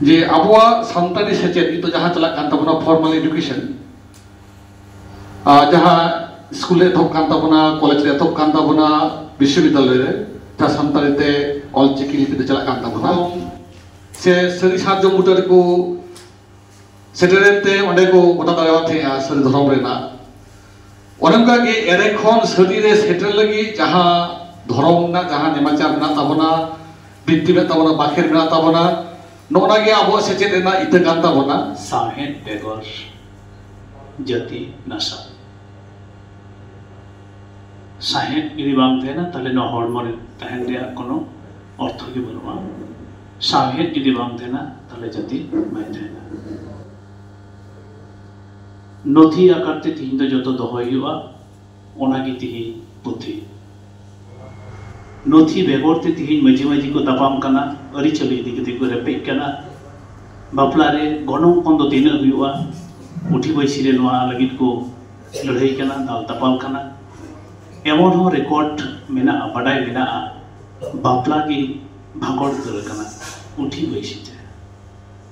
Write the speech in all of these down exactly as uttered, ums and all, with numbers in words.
ᱡᱮ ᱟᱵᱚᱣᱟᱜ ᱥᱟᱱᱛᱟᱲᱤ ᱥᱮᱪᱮᱫ ᱱᱤᱛᱚᱜ ᱡᱟᱦᱟᱸ ᱪᱟᱞᱟᱜ ᱠᱟᱱ ᱛᱟᱵᱚᱱᱟ, formal education, ᱟᱨ ᱡᱟᱦᱟᱸ ᱥᱠᱩᱞ ᱨᱮ ᱮᱛᱚᱦᱚᱵ ᱠᱟᱱ ᱛᱟᱵᱚᱱᱟ, ᱠᱚᱞᱮᱡᱽ ᱨᱮ ᱮᱛᱚᱦᱚᱵ ᱠᱟᱱ ᱛᱟᱵᱚᱱᱟ, ᱵᱤᱥᱥᱚᱵᱤᱫᱽᱫᱟᱞᱚᱭ ᱨᱮ ᱡᱟᱦᱟᱸ ᱥᱟᱱᱛᱟᱲᱤ ᱛᱮ ᱚᱞ ᱪᱤᱠᱤ ᱞᱤᱯᱤ ᱛᱮ ᱪᱟᱞᱟᱜ ᱠᱟᱱ ᱛᱟᱵᱚᱱᱟ, ᱥᱮ ᱥᱟᱹᱨᱤ ᱥᱟᱨᱡᱚᱢ ᱵᱩᱴᱟᱹ ᱨᱮᱠᱚ ᱥᱮᱴᱮᱨᱮᱱ ᱛᱮ ᱚᱸᱰᱮ ᱠᱚ ᱜᱚᱴᱟ ᱫᱟᱲᱮᱭᱟᱜ ᱛᱟᱦᱮᱸᱜᱼᱟ ᱥᱟᱹᱨᱤ ᱫᱷᱚᱨᱚᱢ ᱨᱮᱱᱟᱜ᱾ ᱚᱱᱮ ᱚᱱᱠᱟ ᱜᱮ ᱮᱲᱮ ᱠᱷᱚᱱ ᱥᱟᱹᱨᱤ ᱨᱮ ᱥᱮᱴᱮᱨ ᱞᱟᱹᱜᱤᱫ ᱡᱟᱦᱟᱸ ᱫᱷᱚᱨᱚᱢ ᱨᱮᱱᱟᱜ ᱡᱟᱦᱟᱸ ᱱᱮᱢᱟᱪᱟᱨ ᱢᱮᱱᱟᱜ ᱛᱟᱵᱚᱱᱟ, ᱵᱤᱱᱛᱤ ᱢᱮᱱᱟᱜ ᱛᱟᱵᱚᱱᱟ, ᱵᱟᱠᱷᱮᱲ ᱢᱮᱱᱟᱜ ᱛᱟᱵᱚᱱᱟ, ᱱᱚᱜᱼᱚ ᱱᱟ ᱜᱮ ᱟᱵᱚᱣᱟᱜ ᱥᱮᱪᱮᱫ ᱨᱮᱱᱟᱜ ᱤᱛᱟᱹ ᱠᱟᱱ ᱛᱟᱵᱚᱱᱟ᱾ ᱥᱟᱶᱦᱮᱫ ᱵᱮᱜᱚᱨ ᱡᱟᱹᱛᱤ ᱱᱟᱥᱟᱣ᱾ ᱥᱟᱶᱦᱮᱫ ᱡᱩᱫᱤ ᱵᱟᱝ ᱛᱟᱦᱮᱱᱟ, ᱛᱟᱦᱞᱮ ᱱᱚᱣᱟ ᱦᱚᱲᱢᱚ ᱨᱮ ᱛᱟᱦᱮᱱ ᱨᱮᱭᱟᱜ ᱠᱳᱱᱳ ᱚᱨᱛᱷᱚ ᱜᱮ ᱵᱟᱹᱱᱩᱜᱼᱟ᱾ ᱥᱟᱶᱦᱮᱫ ᱡᱩᱫᱤ ᱵᱟᱝ ᱛᱟᱦᱮᱱᱟ, ᱛᱟᱦᱞᱮ ᱡᱟᱹᱛᱤ ᱵᱟᱭ ᱛᱟᱦᱮᱱᱟ᱾ ᱱᱚᱛᱷᱤ ᱟᱠᱟᱨ ᱛᱮ ᱛᱤᱦᱤᱧ ᱫᱚ ᱡᱚᱛᱚ ᱫᱚᱦᱚᱭ ᱦᱩᱭᱩᱜᱼᱟ, ᱚᱱᱟᱜᱮ ᱛᱤᱦᱤᱧ ᱯᱩᱛᱷᱤ᱾ ᱱᱚᱛᱷᱤ ᱵᱮᱜᱚᱨ ᱛᱮ ᱛᱤᱦᱤᱧ ᱢᱟᱹᱡᱷᱤ ᱢᱟᱹᱡᱷᱤ ᱠᱚ ᱛᱟᱯᱟᱢ ᱠᱟᱱᱟ, ᱟᱹᱨᱤᱪᱟᱹᱞᱤ ᱤᱫᱤ ᱠᱟᱛᱮ ᱠᱚ ᱨᱮᱯᱮᱡ ᱠᱟᱱᱟ, ᱵᱟᱯᱞᱟ ᱨᱮ ᱜᱚᱱᱚᱝ ᱯᱚᱱ ᱫᱚ ᱛᱤᱱᱟᱹᱜ ᱦᱩᱭᱩᱜᱼᱟ, ᱯᱩᱛᱷᱤ ᱵᱟᱹᱭᱥᱤ ᱨᱮ ᱱᱚᱣᱟ ᱞᱟᱹᱜᱤᱫ ᱠᱚ ᱞᱟᱹᱲᱦᱟᱹᱭ ᱠᱟᱱᱟ, ᱫᱟᱞ ᱛᱟᱯᱟᱞ ᱠᱟᱱᱟ᱾ ᱮᱢᱚᱱ ᱦᱚᱸ ᱨᱮᱠᱚᱨᱰ ᱢᱮᱱᱟᱜᱼᱟ, ᱵᱟᱰᱟᱭ ᱢᱮᱱᱟᱜᱼᱟ, ᱵᱟᱯᱞᱟ ᱜᱮ ᱵᱷᱟᱸᱜᱚᱲ ᱩᱛᱟᱹᱨ ᱟᱠᱟᱱᱟ ᱯᱩᱛᱷᱤ ᱵᱟᱹᱭᱥᱤ ᱛᱮ᱾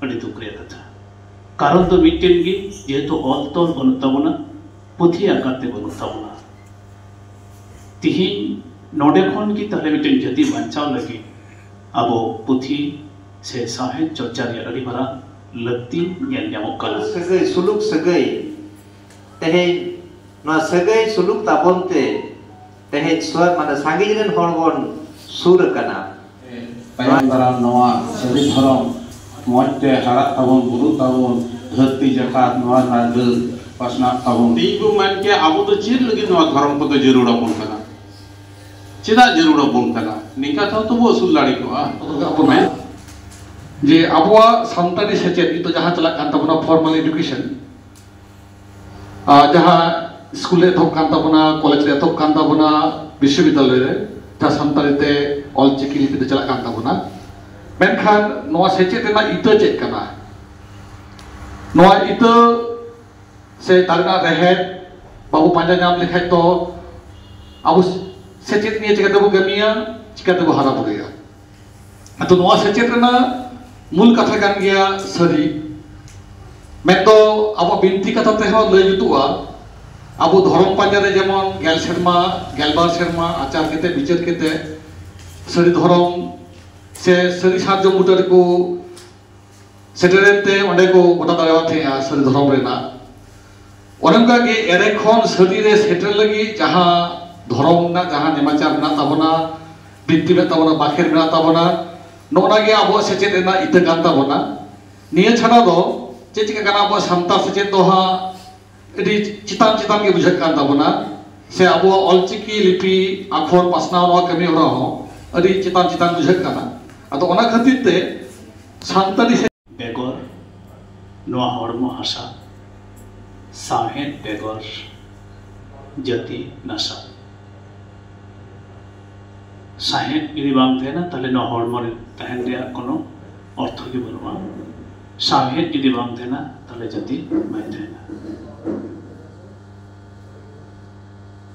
ᱟᱹᱰᱤ ᱫᱩᱠ ᱨᱮᱭᱟᱜ ᱠᱟᱛᱷᱟ᱾ ᱠᱟᱨᱚᱱ ᱫᱚ ᱢᱤᱫᱴᱮᱱ ᱜᱮ, ᱡᱮᱦᱮᱛᱩ ᱚᱞ ᱛᱚᱞ ᱵᱟᱹᱱᱩᱜ ᱛᱟᱵᱚᱱᱟ, ᱯᱩᱛᱷᱤ ᱟᱠᱟᱨ ᱛᱮ ᱵᱟᱹᱱᱩᱜ ᱛᱟᱵᱚᱱᱟ᱾ ᱛᱤᱦᱤᱧ ᱱᱚᱰᱮ ᱠᱷᱚᱱ ᱜᱮ ᱛᱟᱦᱞᱮ ᱢᱤᱫᱴᱮᱱ ᱡᱟᱹᱛᱤ ᱵᱟᱧᱪᱟᱣ ᱞᱟᱹᱜᱤᱫ ᱟᱵᱚ ᱯᱩᱛᱷᱤ ᱥᱮ ᱥᱟᱶᱦᱮᱫ ᱪᱚᱨᱪᱟ ᱨᱮᱭᱟᱜ ᱟᱹᱰᱤ ᱢᱟᱨᱟᱝ ᱞᱟᱹᱠᱛᱤ ᱧᱮᱞ ᱧᱟᱢᱚᱜ ᱠᱟᱱᱟ᱾ ᱥᱟᱹᱜᱟᱹᱭ, ᱥᱩᱞᱩᱠ ᱥᱟᱹᱜᱟᱹᱭ, ᱛᱮᱦᱮᱧ ᱱᱚᱣᱟ ᱥᱟᱹᱜᱟᱹᱭ ᱥᱩᱞᱩᱠ ᱛᱟᱵᱚᱱ ᱛᱮ ᱛᱮᱦᱮᱧ ᱥᱚ-, ᱢᱟᱱᱮ ᱥᱟᱺᱜᱤᱧ ᱨᱮᱱ ᱦᱚᱲ ᱵᱚᱱ ᱥᱩᱨ ᱟᱠᱟᱱᱟ᱾ ᱛᱟᱭᱚᱢ ᱫᱟᱨᱟᱢ ᱱᱚᱣᱟ ᱥᱟᱹᱨᱤ ᱫᱷᱚᱨᱚᱢ ᱢᱚᱸᱡᱽ ᱛᱮ ᱦᱟᱨᱟᱜ ᱛᱟᱵᱚᱱ, ᱵᱩᱨᱩᱜ ᱛᱟᱵᱚᱱ, ᱫᱷᱟᱹᱨᱛᱤ ᱡᱟᱠᱟᱛ ᱱᱚᱣᱟ ᱨᱮᱱᱟᱜ ᱰᱟᱹᱨ ᱯᱟᱥᱱᱟᱜ ᱛᱟᱵᱚᱱ᱾ ᱤᱧ ᱵᱚ ᱢᱮᱱ ᱠᱮᱭᱟ, ᱟᱵᱚ ᱫᱚ ᱪᱮᱫ ᱞᱟᱹᱜᱤᱫ ᱱᱚᱣᱟ ᱫᱷᱚᱨᱚᱢ ᱠᱚᱫᱚ ᱡᱟᱹᱨᱩᱲ ᱟᱵᱚᱱ ᱠᱟᱱᱟ? ᱪᱮᱫᱟᱜ ᱡᱟᱹᱨᱩᱲ ᱟᱵᱚᱱ ᱠᱟᱱᱟ? ᱱᱤᱝᱠᱟ ᱛᱮᱦᱚᱸ ᱛᱚ ᱵᱚ ᱟᱹᱥᱩᱞ ᱫᱟᱲᱮ ᱠᱚᱜᱼᱟ᱾ ᱡᱮ ᱟᱵᱚᱣᱟᱜ ᱥᱟᱱᱛᱟᱲᱤ ᱥᱮᱪᱮᱫ ᱱᱤᱛᱚᱜ ᱡᱟᱦᱟᱸ ᱪᱟᱞᱟᱜ ᱠᱟᱱ ᱛᱟᱵᱚᱱᱟ, formal education, ᱟᱨ ᱡᱟᱦᱟᱸ ᱥᱠᱩᱞ ᱨᱮ ᱮᱛᱚᱦᱚᱵ ᱠᱟᱱ ᱛᱟᱵᱚᱱᱟ, ᱠᱚᱞᱮᱡᱽ ᱨᱮ ᱮᱛᱚᱦᱚᱵ ᱠᱟᱱ ᱛᱟᱵᱚᱱᱟ, ᱵᱤᱥᱥᱚᱵᱤᱫᱽᱫᱟᱞᱚᱭ ᱨᱮ ᱡᱟᱦᱟᱸ ᱥᱟᱱᱛᱟᱲᱤ ᱛᱮ ᱚᱞ ᱪᱤᱠᱤ ᱞᱤᱯᱤ ᱛᱮ ᱪᱟᱞᱟᱜ ᱠᱟᱱ ᱛᱟᱵᱚᱱᱟ, ᱢᱮᱱᱠᱷᱟᱱ ᱱᱚᱣᱟ ᱥᱮᱪᱮᱫ ᱨᱮᱱᱟᱜ ᱤᱛᱟᱹ ᱪᱮᱫ ᱠᱟᱱᱟ? ᱱᱚᱣᱟ ᱤᱛᱟᱹ ᱥᱮ ᱫᱟᱨᱮ ᱨᱮᱱᱟᱜ ᱨᱮᱦᱮᱫ ᱵᱟᱵᱚ ᱯᱟᱸᱡᱟ ᱧᱟᱢ ᱞᱮᱠᱷᱟᱡ ᱫᱚ ᱟᱵᱚ ᱥᱮᱪᱮᱫ ᱱᱤᱭᱮ ᱪᱤᱠᱟᱹ ᱛᱮᱵᱚ ᱠᱟᱹᱢᱤᱭᱟ, ᱪᱤᱠᱟᱹ ᱛᱮᱵᱚ ᱦᱟᱨᱟ ᱵᱩᱨᱩᱭᱟ? ᱟᱫᱚ ᱱᱚᱣᱟ ᱥᱮᱪᱮᱫ ᱨᱮᱱᱟᱜ ᱢᱩᱞ ᱠᱟᱛᱷᱟ ᱠᱟᱱ ᱜᱮᱭᱟ ᱥᱟᱹᱨᱤ᱾ ᱢᱮᱱᱫᱚ ᱟᱵᱚ ᱵᱤᱱᱛᱤ ᱠᱟᱛᱷᱟ ᱛᱮᱦᱚᱸ ᱞᱟᱹᱭ ᱡᱩᱛᱩᱜᱼᱟ, ᱟᱵᱚ ᱫᱷᱚᱨᱚᱢ ᱯᱟᱸᱡᱟ ᱨᱮ ᱡᱮᱢᱚᱱ ᱜᱮᱞ ᱥᱮᱨᱢᱟ, ᱜᱮᱞᱵᱟᱨ ᱥᱮᱨᱢᱟ ᱟᱪᱟᱨ ᱠᱟᱛᱮ ᱵᱤᱪᱟᱹᱨ ᱠᱟᱛᱮ ᱥᱟᱹᱨᱤ ᱫᱷᱚᱨᱚᱢ ᱥᱮ ᱥᱟᱹᱨᱤ ᱥᱟᱨᱡᱚᱢ ᱵᱩᱴᱟᱹ ᱨᱮᱠᱚ ᱥᱮᱴᱮᱨᱮᱱ ᱛᱮ ᱚᱸᱰᱮ ᱠᱚ ᱜᱚᱴᱟ ᱫᱟᱲᱮᱭᱟᱜ ᱛᱟᱦᱮᱸᱜᱼᱟ ᱥᱟᱹᱨᱤ ᱫᱷᱚᱨᱚᱢ ᱨᱮᱱᱟᱜ᱾ ᱚᱱᱮ ᱚᱱᱠᱟ ᱜᱮ ᱮᱲᱮ ᱠᱷᱚᱱ ᱥᱟᱹᱨᱤ ᱨᱮ ᱥᱮᱴᱮᱨ ᱞᱟᱹᱜᱤᱫ ᱡᱟᱦᱟᱸ ᱫᱷᱚᱨᱚᱢ ᱨᱮᱱᱟᱜ ᱡᱟᱦᱟᱸ ᱱᱮᱢᱟᱪᱟᱨ ᱢᱮᱱᱟᱜ ᱛᱟᱵᱚᱱᱟ, ᱵᱤᱱᱛᱤ ᱢᱮᱱᱟᱜ ᱛᱟᱵᱚᱱᱟ, ᱵᱟᱠᱷᱮᱲ ᱢᱮᱱᱟᱜ ᱛᱟᱵᱚᱱᱟ, ᱱᱚᱜᱼᱚ ᱱᱟ ᱜᱮ ᱟᱵᱚᱣᱟᱜ ᱥᱮᱪᱮᱫ ᱨᱮᱱᱟᱜ ᱤᱛᱟᱹ ᱠᱟᱱ ᱛᱟᱵᱚᱱᱟ᱾ ᱱᱤᱭᱟᱹ ᱪᱷᱟᱲᱟ ᱫᱚ ᱪᱮᱫ ᱪᱤᱠᱟᱹ ᱠᱟᱱᱟ, ᱟᱵᱚᱣᱟᱜ ᱥᱟᱱᱛᱟᱲ ᱥᱮᱪᱮᱫ ᱫᱚ ᱦᱟᱸᱜ ᱟᱹᱰᱤ ᱪᱮᱛᱟᱱ ᱪᱮᱛᱟᱱ ᱜᱮ ᱵᱩᱡᱷᱟᱹᱜ ᱠᱟᱱ ᱛᱟᱵᱚᱱᱟ, ᱥᱮ ᱟᱵᱚᱣᱟᱜ ᱚᱞᱪᱤᱠᱤ ᱞᱤᱯᱤ ᱟᱠᱷᱚᱨ ᱯᱟᱥᱱᱟᱣ ᱱᱚᱣᱟ ᱠᱟᱹᱢᱤ ᱦᱚᱨᱟ ᱦᱚᱸ ᱟᱹᱰᱤ ᱪᱮᱛᱟᱱ ᱪᱮᱛᱟᱱ ᱵᱩᱡᱷᱟᱹᱜ ᱠᱟᱱᱟ᱾ ᱟᱫᱚ ᱚᱱᱟ ᱠᱷᱟᱹᱛᱤᱨ ᱛᱮ ᱥᱟᱱᱛᱟᱲᱤ ᱥᱮ- ᱵᱮᱜᱚᱨ ᱱᱚᱣᱟ ᱦᱚᱲᱢᱚ ᱦᱟᱥᱟ, ᱥᱟᱶᱦᱮᱫ ᱵᱮᱜᱚᱨ ᱡᱟᱹᱛᱤ ᱱᱟᱥᱟ᱾ ᱥᱟᱶᱦᱮᱫ ᱡᱩᱫᱤ ᱵᱟᱝ ᱛᱟᱦᱮᱱᱟ, ᱛᱟᱦᱞᱮ ᱱᱚᱣᱟ ᱦᱚᱲᱢᱚ ᱨᱮ ᱛᱟᱦᱮᱱ ᱨᱮᱭᱟᱜ ᱠᱳᱱᱳ ᱚᱨᱛᱷᱚ ᱜᱮ ᱵᱟᱹᱱᱩᱜᱼᱟ᱾ ᱥᱟᱶᱦᱮᱫ ᱡᱩᱫᱤ ᱵᱟᱝ ᱛᱟᱦᱮᱱᱟ, ᱛᱟᱦᱞᱮ ᱡᱟᱹᱛᱤ ᱵᱟᱭ ᱛᱟᱦᱮᱱᱟ᱾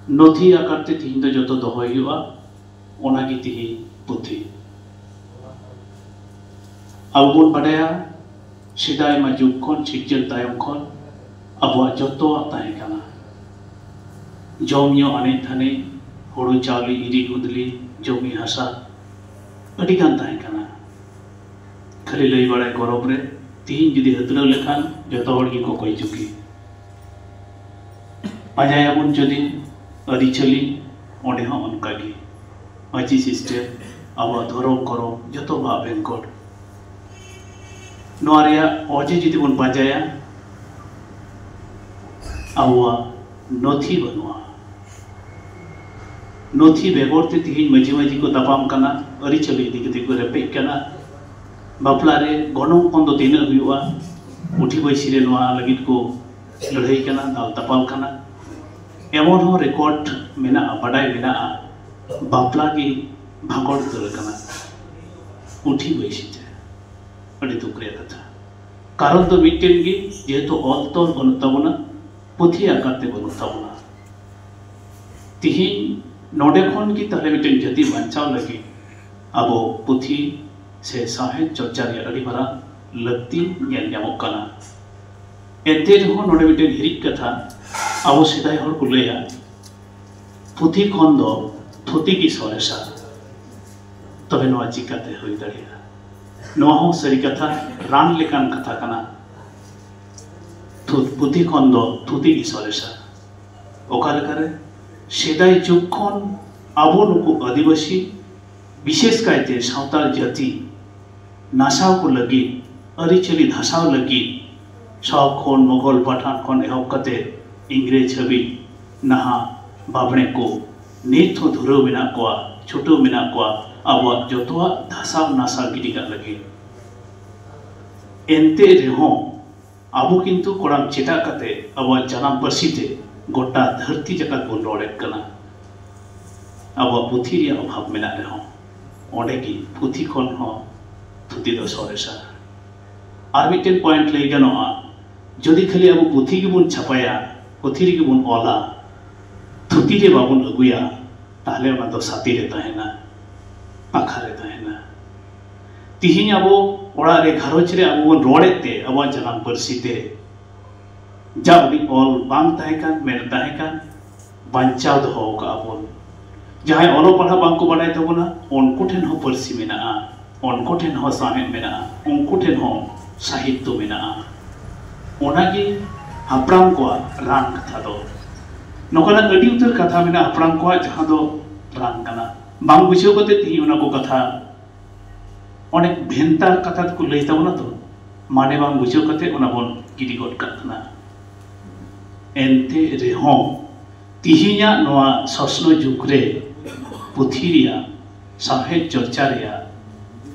ᱱᱚᱛᱷᱤ ᱟᱠᱟᱨ ᱛᱮ ᱛᱤᱦᱤᱧ ᱫᱚ ᱡᱚᱛᱚ ᱫᱚᱦᱚᱭ ᱦᱩᱭᱩᱜᱼᱟ, ᱚᱱᱟᱜᱮ ᱛᱤᱦᱤᱧ ᱯᱩᱛᱷᱤ᱾ ᱟᱵᱚ ᱵᱚᱱ ᱵᱟᱰᱟᱭᱟ, ᱥᱮᱫᱟᱭ ᱢᱟ ᱡᱩᱜᱽ ᱠᱷᱚᱱ, ᱥᱤᱨᱡᱚᱱ ᱛᱟᱭᱚᱢ ᱠᱷᱚᱱ ᱟᱵᱚᱣᱟᱜ ᱡᱚᱛᱚᱣᱟᱜ ᱛᱟᱦᱮᱸ ᱠᱟᱱᱟ᱾ ᱡᱚᱢ ᱧᱩ, ᱟᱱᱮᱡ ᱫᱷᱟᱱᱮᱡ, ᱦᱩᱲᱩ ᱪᱟᱣᱞᱮ, ᱤᱨᱤ ᱜᱩᱫᱽᱞᱤ, ᱡᱚᱢᱤ ᱦᱟᱥᱟ, ᱟᱹᱰᱤ ᱜᱟᱱ ᱛᱟᱦᱮᱸ ᱠᱟᱱᱟ᱾ ᱠᱷᱟᱹᱞᱤ ᱞᱟᱹᱭ ᱵᱟᱲᱟᱭ ᱜᱚᱨᱚᱵᱽ ᱨᱮ, ᱛᱤᱦᱤᱧ ᱡᱩᱫᱤ ᱦᱟᱹᱛᱲᱟᱹᱣ ᱞᱮᱠᱷᱟᱱ ᱡᱚᱛᱚ ᱦᱚᱲ ᱜᱮᱠᱚ ᱠᱚᱭ ᱪᱩᱠᱤ᱾ ᱯᱟᱸᱡᱟᱭᱟᱵᱚᱱ ᱡᱩᱫᱤ ᱟᱹᱨᱤᱪᱟᱹᱞᱤ, ᱚᱸᱰᱮ ᱦᱚᱸ ᱚᱱᱠᱟ ᱜᱮ᱾ ᱢᱟᱹᱡᱷᱤ ᱥᱤᱥᱴᱮᱢ, ᱟᱵᱚᱣᱟᱜ ᱫᱷᱚᱨᱚᱢ ᱠᱚᱨᱚᱢ, ᱡᱚᱛᱚ ᱵᱷᱟᱵᱽ ᱵᱮᱝᱠᱚᱴ᱾ ᱱᱚᱣᱟ ᱨᱮᱭᱟᱜ ᱚᱡᱮ ᱡᱩᱫᱤ ᱵᱚᱱ ᱯᱟᱸᱡᱟᱭᱟ, ᱟᱵᱚᱣᱟᱜ ᱱᱚᱛᱷᱤ ᱵᱟᱹᱱᱩᱜᱼᱟ᱾ ᱱᱚᱛᱷᱤ ᱵᱮᱜᱚᱨ ᱛᱮ ᱛᱤᱦᱤᱧ ᱢᱟᱹᱡᱷᱤ ᱢᱟᱹᱡᱷᱤ ᱠᱚ ᱛᱟᱯᱟᱢ ᱠᱟᱱᱟ, ᱟᱹᱨᱤᱪᱟᱹᱞᱤ ᱤᱫᱤ ᱠᱟᱛᱮ ᱠᱚ ᱨᱮᱯᱮᱡ ᱠᱟᱱᱟ᱾ ᱵᱟᱯᱞᱟ ᱨᱮ ᱜᱚᱱᱚᱝ ᱯᱚᱱ ᱫᱚ ᱛᱤᱱᱟᱹᱜ ᱦᱩᱭᱩᱜᱼᱟ, ᱯᱩᱴᱷᱤ ᱵᱟᱹᱭᱥᱤ ᱨᱮ ᱱᱚᱣᱟ ᱞᱟᱹᱜᱤᱫ ᱠᱚ ᱞᱟᱹᱲᱦᱟᱹᱭ ᱠᱟᱱᱟ, ᱫᱟᱞ ᱛᱟᱯᱟᱞ ᱠᱟᱱᱟ᱾ ᱮᱢᱚᱱ ᱦᱚᱸ ᱨᱮᱠᱚᱨᱰ ᱢᱮᱱᱟᱜᱼᱟ, ᱵᱟᱰᱟᱭ ᱢᱮᱱᱟᱜᱼᱟ, ᱵᱟᱯᱞᱟ ᱜᱮ ᱵᱷᱟᱸᱜᱚᱲ ᱩᱛᱟᱹᱨ ᱟᱠᱟᱱᱟ ᱯᱩᱴᱷᱤ ᱵᱟᱹᱭᱥᱤ ᱛᱮ᱾ ᱟᱹᱰᱤ ᱫᱩᱠ ᱨᱮᱭᱟᱜ ᱠᱟᱛᱷᱟ᱾ ᱠᱟᱨᱚᱱ ᱫᱚ ᱢᱤᱫᱴᱮᱱ ᱜᱮ, ᱡᱮᱦᱮᱛᱩ ᱚᱞ ᱛᱚᱞ ᱵᱟᱹᱱᱩᱜ ᱛᱟᱵᱚᱱᱟ, ᱯᱩᱛᱷᱤ ᱟᱠᱟᱨ ᱛᱮ ᱵᱟᱹᱱᱩᱜ ᱛᱟᱵᱚᱱᱟ᱾ ᱛᱤᱦᱤᱧ ᱱᱚᱰᱮ ᱠᱷᱚᱱ ᱜᱮ ᱛᱟᱦᱞᱮ ᱢᱤᱫᱴᱮᱱ ᱡᱟᱹᱛᱤ ᱵᱟᱧᱪᱟᱣ ᱞᱟᱹᱜᱤᱫ ᱟᱵᱚ ᱯᱩᱛᱷᱤ ᱥᱮ ᱥᱟᱶᱦᱮᱫ ᱪᱚᱨᱪᱟ ᱨᱮᱭᱟᱜ ᱟᱹᱰᱤ ᱢᱟᱨᱟᱝ ᱞᱟᱹᱠᱛᱤ ᱧᱮᱞ ᱧᱟᱢᱚᱜ ᱠᱟᱱᱟ᱾ ᱮᱱᱛᱮ ᱨᱮᱦᱚᱸ ᱱᱚᱰᱮ ᱢᱤᱫᱴᱮᱱ ᱦᱤᱨᱤᱡ ᱠᱟᱛᱷᱟ, ᱟᱵᱚ ᱥᱮᱫᱟᱭ ᱦᱚᱲ ᱠᱚ ᱞᱟᱹᱭᱟ, ᱯᱩᱛᱷᱤ ᱠᱷᱚᱱ ᱫᱚ ᱛᱷᱩᱛᱤ ᱜᱮ ᱥᱚᱨᱮᱥᱟ᱾ ᱛᱚᱵᱮ ᱱᱚᱣᱟ ᱪᱤᱠᱟᱛᱮ ᱦᱩᱭ ᱫᱟᱲᱮᱭᱟᱜᱼᱟ? ᱱᱚᱣᱟ ᱦᱚᱸ ᱥᱟᱹᱨᱤ ᱠᱟᱛᱷᱟ, ᱨᱟᱱ ᱞᱮᱠᱟᱱ ᱠᱟᱛᱷᱟ ᱠᱟᱱᱟ᱾ ᱛᱷᱩ- ᱯᱩᱛᱷᱤ ᱠᱷᱚᱱ ᱫᱚ ᱛᱷᱩᱛᱤ ᱜᱮ ᱥᱚᱨᱮᱥᱟ᱾ ᱚᱠᱟ ᱞᱮᱠᱟᱨᱮ? ᱥᱮᱫᱟᱭ ᱡᱩᱜᱽ ᱠᱷᱚᱱ ᱟᱵᱚ ᱱᱩᱠᱩ ᱟᱹᱫᱤᱵᱟᱹᱥᱤ, ᱵᱤᱥᱮᱥ ᱠᱟᱭᱛᱮ ᱥᱟᱶᱛᱟᱞ ᱡᱟᱹᱛᱤ ᱱᱟᱥᱟᱣ ᱠᱚ ᱞᱟᱹᱜᱤᱫ, ᱟᱹᱨᱤᱪᱟᱹᱞᱤ ᱫᱷᱟᱥᱟᱣ ᱞᱟᱹᱜᱤᱫ, ᱥᱟᱣ ᱠᱷᱚᱱ ᱢᱚᱜᱚᱞ ᱯᱟᱴᱷᱟᱱ ᱠᱷᱚᱱ ᱮᱦᱚᱵ ᱠᱟᱛᱮ ᱤᱝᱨᱮᱡᱽ ᱦᱟᱹᱵᱤᱡ ᱱᱟᱦᱟᱜ ᱵᱟᱵᱽᱲᱮ ᱠᱚ ᱱᱤᱛ ᱦᱚᱸ ᱫᱷᱩᱨᱟᱹᱣ ᱢᱮᱱᱟᱜ ᱠᱚᱣᱟ, ᱪᱷᱩᱴᱟᱹᱣ ᱢᱮᱱᱟᱜ ᱠᱚᱣᱟ ᱟᱵᱚᱣᱟᱜ ᱡᱚᱛᱚᱣᱟᱜ ᱫᱷᱟᱥᱟᱣ ᱱᱟᱥᱟᱣ ᱜᱤᱰᱤ ᱠᱟᱜ ᱞᱟᱹᱜᱤᱫ᱾ ᱮᱱᱛᱮ ᱨᱮᱦᱚᱸ ᱟᱵᱚ ᱠᱤᱱᱛᱩ ᱠᱚᱲᱟᱢ ᱪᱮᱴᱟᱜ ᱠᱟᱛᱮ ᱟᱵᱚᱣᱟᱜ ᱡᱟᱱᱟᱢ ᱯᱟᱹᱨᱥᱤ ᱛᱮ ᱜᱚᱴᱟ ᱫᱷᱟᱹᱨᱛᱤ ᱡᱟᱠᱟᱛ ᱵᱚᱱ ᱨᱚᱲᱮᱫ ᱠᱟᱱᱟ᱾ ᱟᱵᱚᱣᱟᱜ ᱯᱩᱛᱷᱤ ᱨᱮᱭᱟᱜ ᱚᱵᱷᱟᱵᱽ ᱢᱮᱱᱟᱜ ᱨᱮᱦᱚᱸ, ᱚᱸᱰᱮ ᱜᱮ ᱯᱩᱛᱷᱤ ᱠᱷᱚᱱ ᱦᱚᱸ ᱛᱷᱩᱛᱤ ᱫᱚ ᱥᱚᱨᱮᱥᱟ᱾ ᱟᱨ ᱢᱤᱫᱴᱮᱱ ᱯᱚᱭᱮᱱᱴ ᱞᱟᱹᱭ ᱜᱟᱱᱚᱜᱼᱟ, ᱡᱩᱫᱤ ᱠᱷᱟᱹᱞᱤ ᱟᱵᱚ ᱯᱩᱛᱷᱤ ᱜᱮᱵᱚᱱ ᱪᱷᱟᱯᱟᱭᱟ, ᱯᱩᱛᱷᱤ ᱨᱮᱜᱮ ᱵᱚᱱ ᱚᱞᱟ, ᱛᱷᱩᱛᱤ ᱨᱮ ᱵᱟᱵᱚᱱ ᱟᱹᱜᱩᱭᱟ, ᱛᱟᱦᱞᱮ ᱚᱱᱟ ᱫᱚ ᱥᱟᱛᱮ ᱨᱮ ᱛᱟᱦᱮᱱᱟ, ᱯᱟᱠᱷᱟ ᱨᱮ ᱛᱟᱦᱮᱱᱟ᱾ ᱛᱤᱦᱤᱧ ᱟᱵᱚ ᱚᱲᱟᱜ ᱨᱮ, ᱜᱷᱟᱨᱚᱸᱡᱽ ᱨᱮ ᱟᱵᱚ ᱵᱚᱱ ᱨᱚᱲᱮᱫ ᱛᱮ ᱟᱵᱚᱣᱟᱜ ᱡᱟᱱᱟᱢ ᱯᱟᱹᱨᱥᱤ ᱛᱮ, ᱡᱟ ᱩᱰᱤᱡ ᱚᱞ ᱵᱟᱝ ᱛᱟᱦᱮᱸ ᱠᱟᱱ, ᱢᱮᱱ ᱛᱟᱦᱮᱸ ᱠᱟᱱ, ᱵᱟᱧᱪᱟᱣ ᱫᱚᱦᱚ ᱟᱠᱟᱫᱼᱟ ᱵᱚᱱ᱾ ᱡᱟᱦᱟᱸᱭ ᱚᱞᱚᱜ ᱯᱟᱲᱦᱟᱜ ᱵᱟᱝ ᱠᱚ ᱵᱟᱰᱟᱭ ᱛᱟᱵᱚᱱᱟ, ᱩᱱᱠᱩ ᱴᱷᱮᱱ ᱦᱚᱸ ᱯᱟᱹᱨᱥᱤ ᱢᱮᱱᱟᱜᱼᱟ, ᱩᱱᱠᱩ ᱴᱷᱮᱱ ᱦᱚᱸ ᱥᱟᱶᱦᱮᱫ ᱢᱮᱱᱟᱜᱼᱟ, ᱩᱱᱠᱩ ᱴᱷᱮᱱ ᱦᱚᱸ ᱥᱟᱦᱤᱛᱛᱚ ᱢᱮᱱᱟᱜᱼᱟ᱾ ᱚᱱᱟᱜᱮ ᱦᱟᱯᱲᱟᱢ ᱠᱚᱣᱟᱜ ᱨᱟᱱ ᱠᱟᱛᱷᱟ ᱫᱚ᱾ ᱱᱚᱝᱠᱟᱱᱟᱜ ᱟᱹᱰᱤ ᱩᱛᱟᱹᱨ ᱠᱟᱛᱷᱟ ᱢᱮᱱᱟᱜᱼᱟ ᱦᱟᱯᱲᱟᱢ ᱠᱚᱣᱟᱜ, ᱡᱟᱦᱟᱸ ᱫᱚ ᱨᱟᱱ ᱠᱟᱱᱟ᱾ ᱵᱟᱝ ᱵᱩᱡᱷᱟᱹᱣ ᱠᱟᱛᱮ ᱛᱮᱦᱮᱧ ᱚᱱᱟ ᱠᱚ ᱠᱟᱛᱷᱟ ᱚᱱᱮᱠ ᱵᱷᱮᱱᱛᱟ ᱠᱟᱛᱷᱟ ᱛᱮᱠᱚ ᱞᱟᱹᱭ ᱛᱟᱵᱚᱱᱟ ᱛᱚ, ᱢᱟᱱᱮ ᱵᱟᱝ ᱵᱩᱡᱷᱟᱹᱣ ᱠᱟᱛᱮ ᱚᱱᱟ ᱵᱚᱱ ᱜᱤᱰᱤ ᱜᱚᱫ ᱠᱟᱜ ᱠᱟᱱᱟ᱾ ᱮᱱᱛᱮ ᱨᱮᱦᱚᱸ ᱛᱤᱦᱤᱧᱟᱜ ᱱᱚᱣᱟ ᱥᱚᱥᱱᱚ ᱡᱩᱜᱽ ᱨᱮ ᱯᱩᱛᱷᱤ ᱨᱮᱭᱟᱜ, ᱥᱟᱶᱦᱮᱫ ᱪᱚᱨᱪᱟ ᱨᱮᱭᱟᱜ